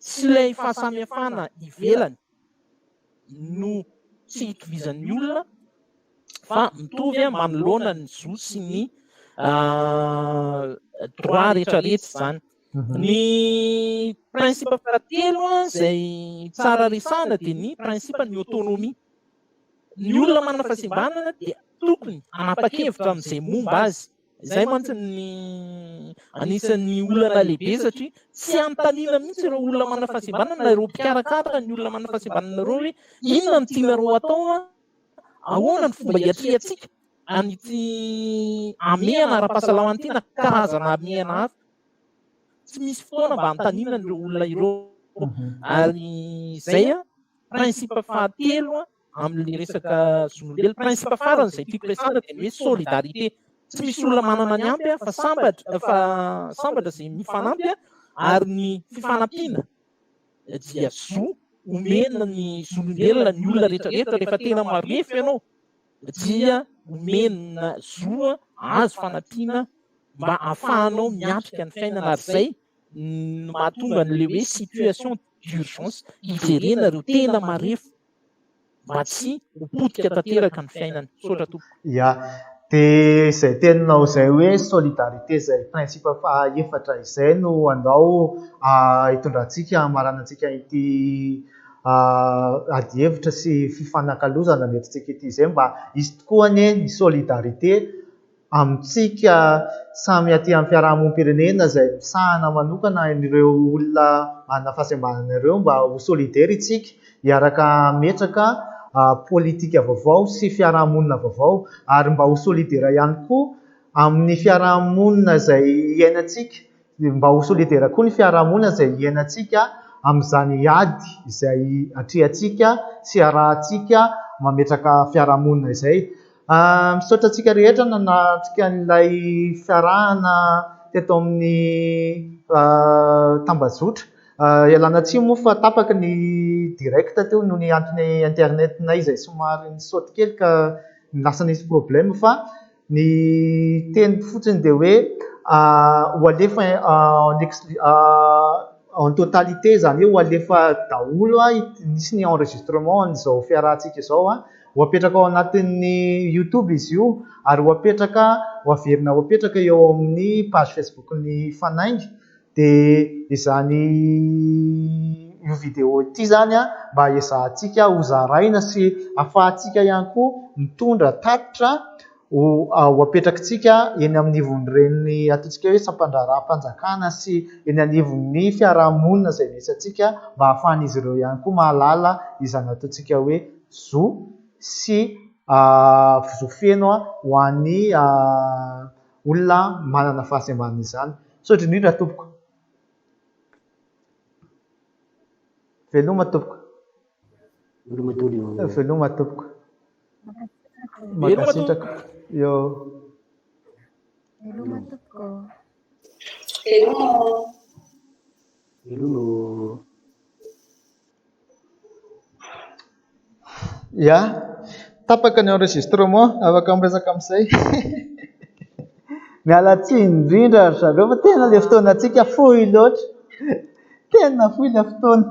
tsy ilay fahasamihafana ivelany no tsy itovizan'ny olona fa mitovy manoloana ny zo sy ny droit rehetra rehetra izany. Ny principe fahatelo izay tsara resahana dia ny principe ny autonomie. Ny olona manana fahasembanana dia tokony hanapa-kevitra amin'izay momba azy. Izay mantsy ny anisan'ny olana lehibe satria tsy anontaniana mihitsy ireo olona manana fahasembanana na ireo mpikarakara ny olona manana fahasembanana ireo hoe inona no tianareo atao, ahoana ny fomba hiatrehantsika an'ity hamehana ara-pahasalamana ity na karazana hamehana hafa. Tsy misy fotoana mba hanontaniana an'ireo olona ireo ary izay principe fahatelo amin'ilay resaka zon'olombelona. Principe farany izay tiako resahana dia ny hoe solidarité. Tsy misy olona manana ny ampy fa sambatra fa sambatra izay mifanampy ary ny fifanampiana dia zo omena ny zon'olombelona ny olona rehetra rehetra rehefa tena marefo ianao dia omena zo azo fanampiana mba ahafahanao miatrika ny fiainana ary izay no mahatonga an'ilay hoe situation d'urgence hijerena ireo tena marefo mba tsy ho potika tanteraka ny fiainany. Misaotra tompoko. Ya, dia izay teninao izay hoe solidarité izay principe faha efatra izay no andao hitondrantsika hamaranantsika ity adihevitra sy fifanakalozana nentintsika ity izay mba hisy tokoa anie ny solidarité amintsika samy aty amin'ny fiarahamonim-pirenena izay misahana manokana an'ireo olona manana fahasembanana ireo mba ho solidaire isika hiaraka hametraka politika vaovao sy fiarahamonina vaovao ary mba ho solidaire ihany koa amin'ny fiarahamonina izay iainantsika, mba ho solidaire koa ny fiarahamonina izay iainantsika amin'izany ady izay atrehantsika sy arahantsika mametraka fiarahamonina izay. Misaotra antsika rehetra nanatrika an'ilay fiarahana teto amin'ny tambajotra. Ialana tsiny moa fa tapaka ny direct teo noho ny antony internet-nay izay somary nisaoty kely ka lasa nisy problème fa ny teny fotsiny dia hoe ho alefa en exclu- en totalité izany hoe ho alefa daholo nisy ny enregistrement an'izao fiarahantsika izao. Ho apetraka ao anatin'ny youtube izy io ary ho apetraka, ho averina ho apetraka eo amin'ny page Facebook-n'ny Fanainga. Dia izany io vidéo ity izany mba ezahantsika ho zaraina sy ahafahantsika ihany koa mitondra tatitra ho ho apetrakitsika eny amin'ivon'ireny ataontsika hoe sampan-draharaham-panjakana sy eny anivon'ny fiarahamonina izay misy antsika mba ahafahan'izy ireo ihany koa mahalala izany ataontsika hoe zo sy zo feno ho an'ny olona manana fahasembanana izany. Misaotra indrindra tompoko. Veloma tompoko. Veloma daholo. Veloma tompoko. Mankasitraka. Eo. Veloma tompoko. Veloma. Veloma. Ya, tapaka ny enregistrement, afaka miresaka amin'izay. Miala tsiny indrindra ry zareo fa tena ilay fotoanantsika fohy loatra. Tena fohy ilay fotoana.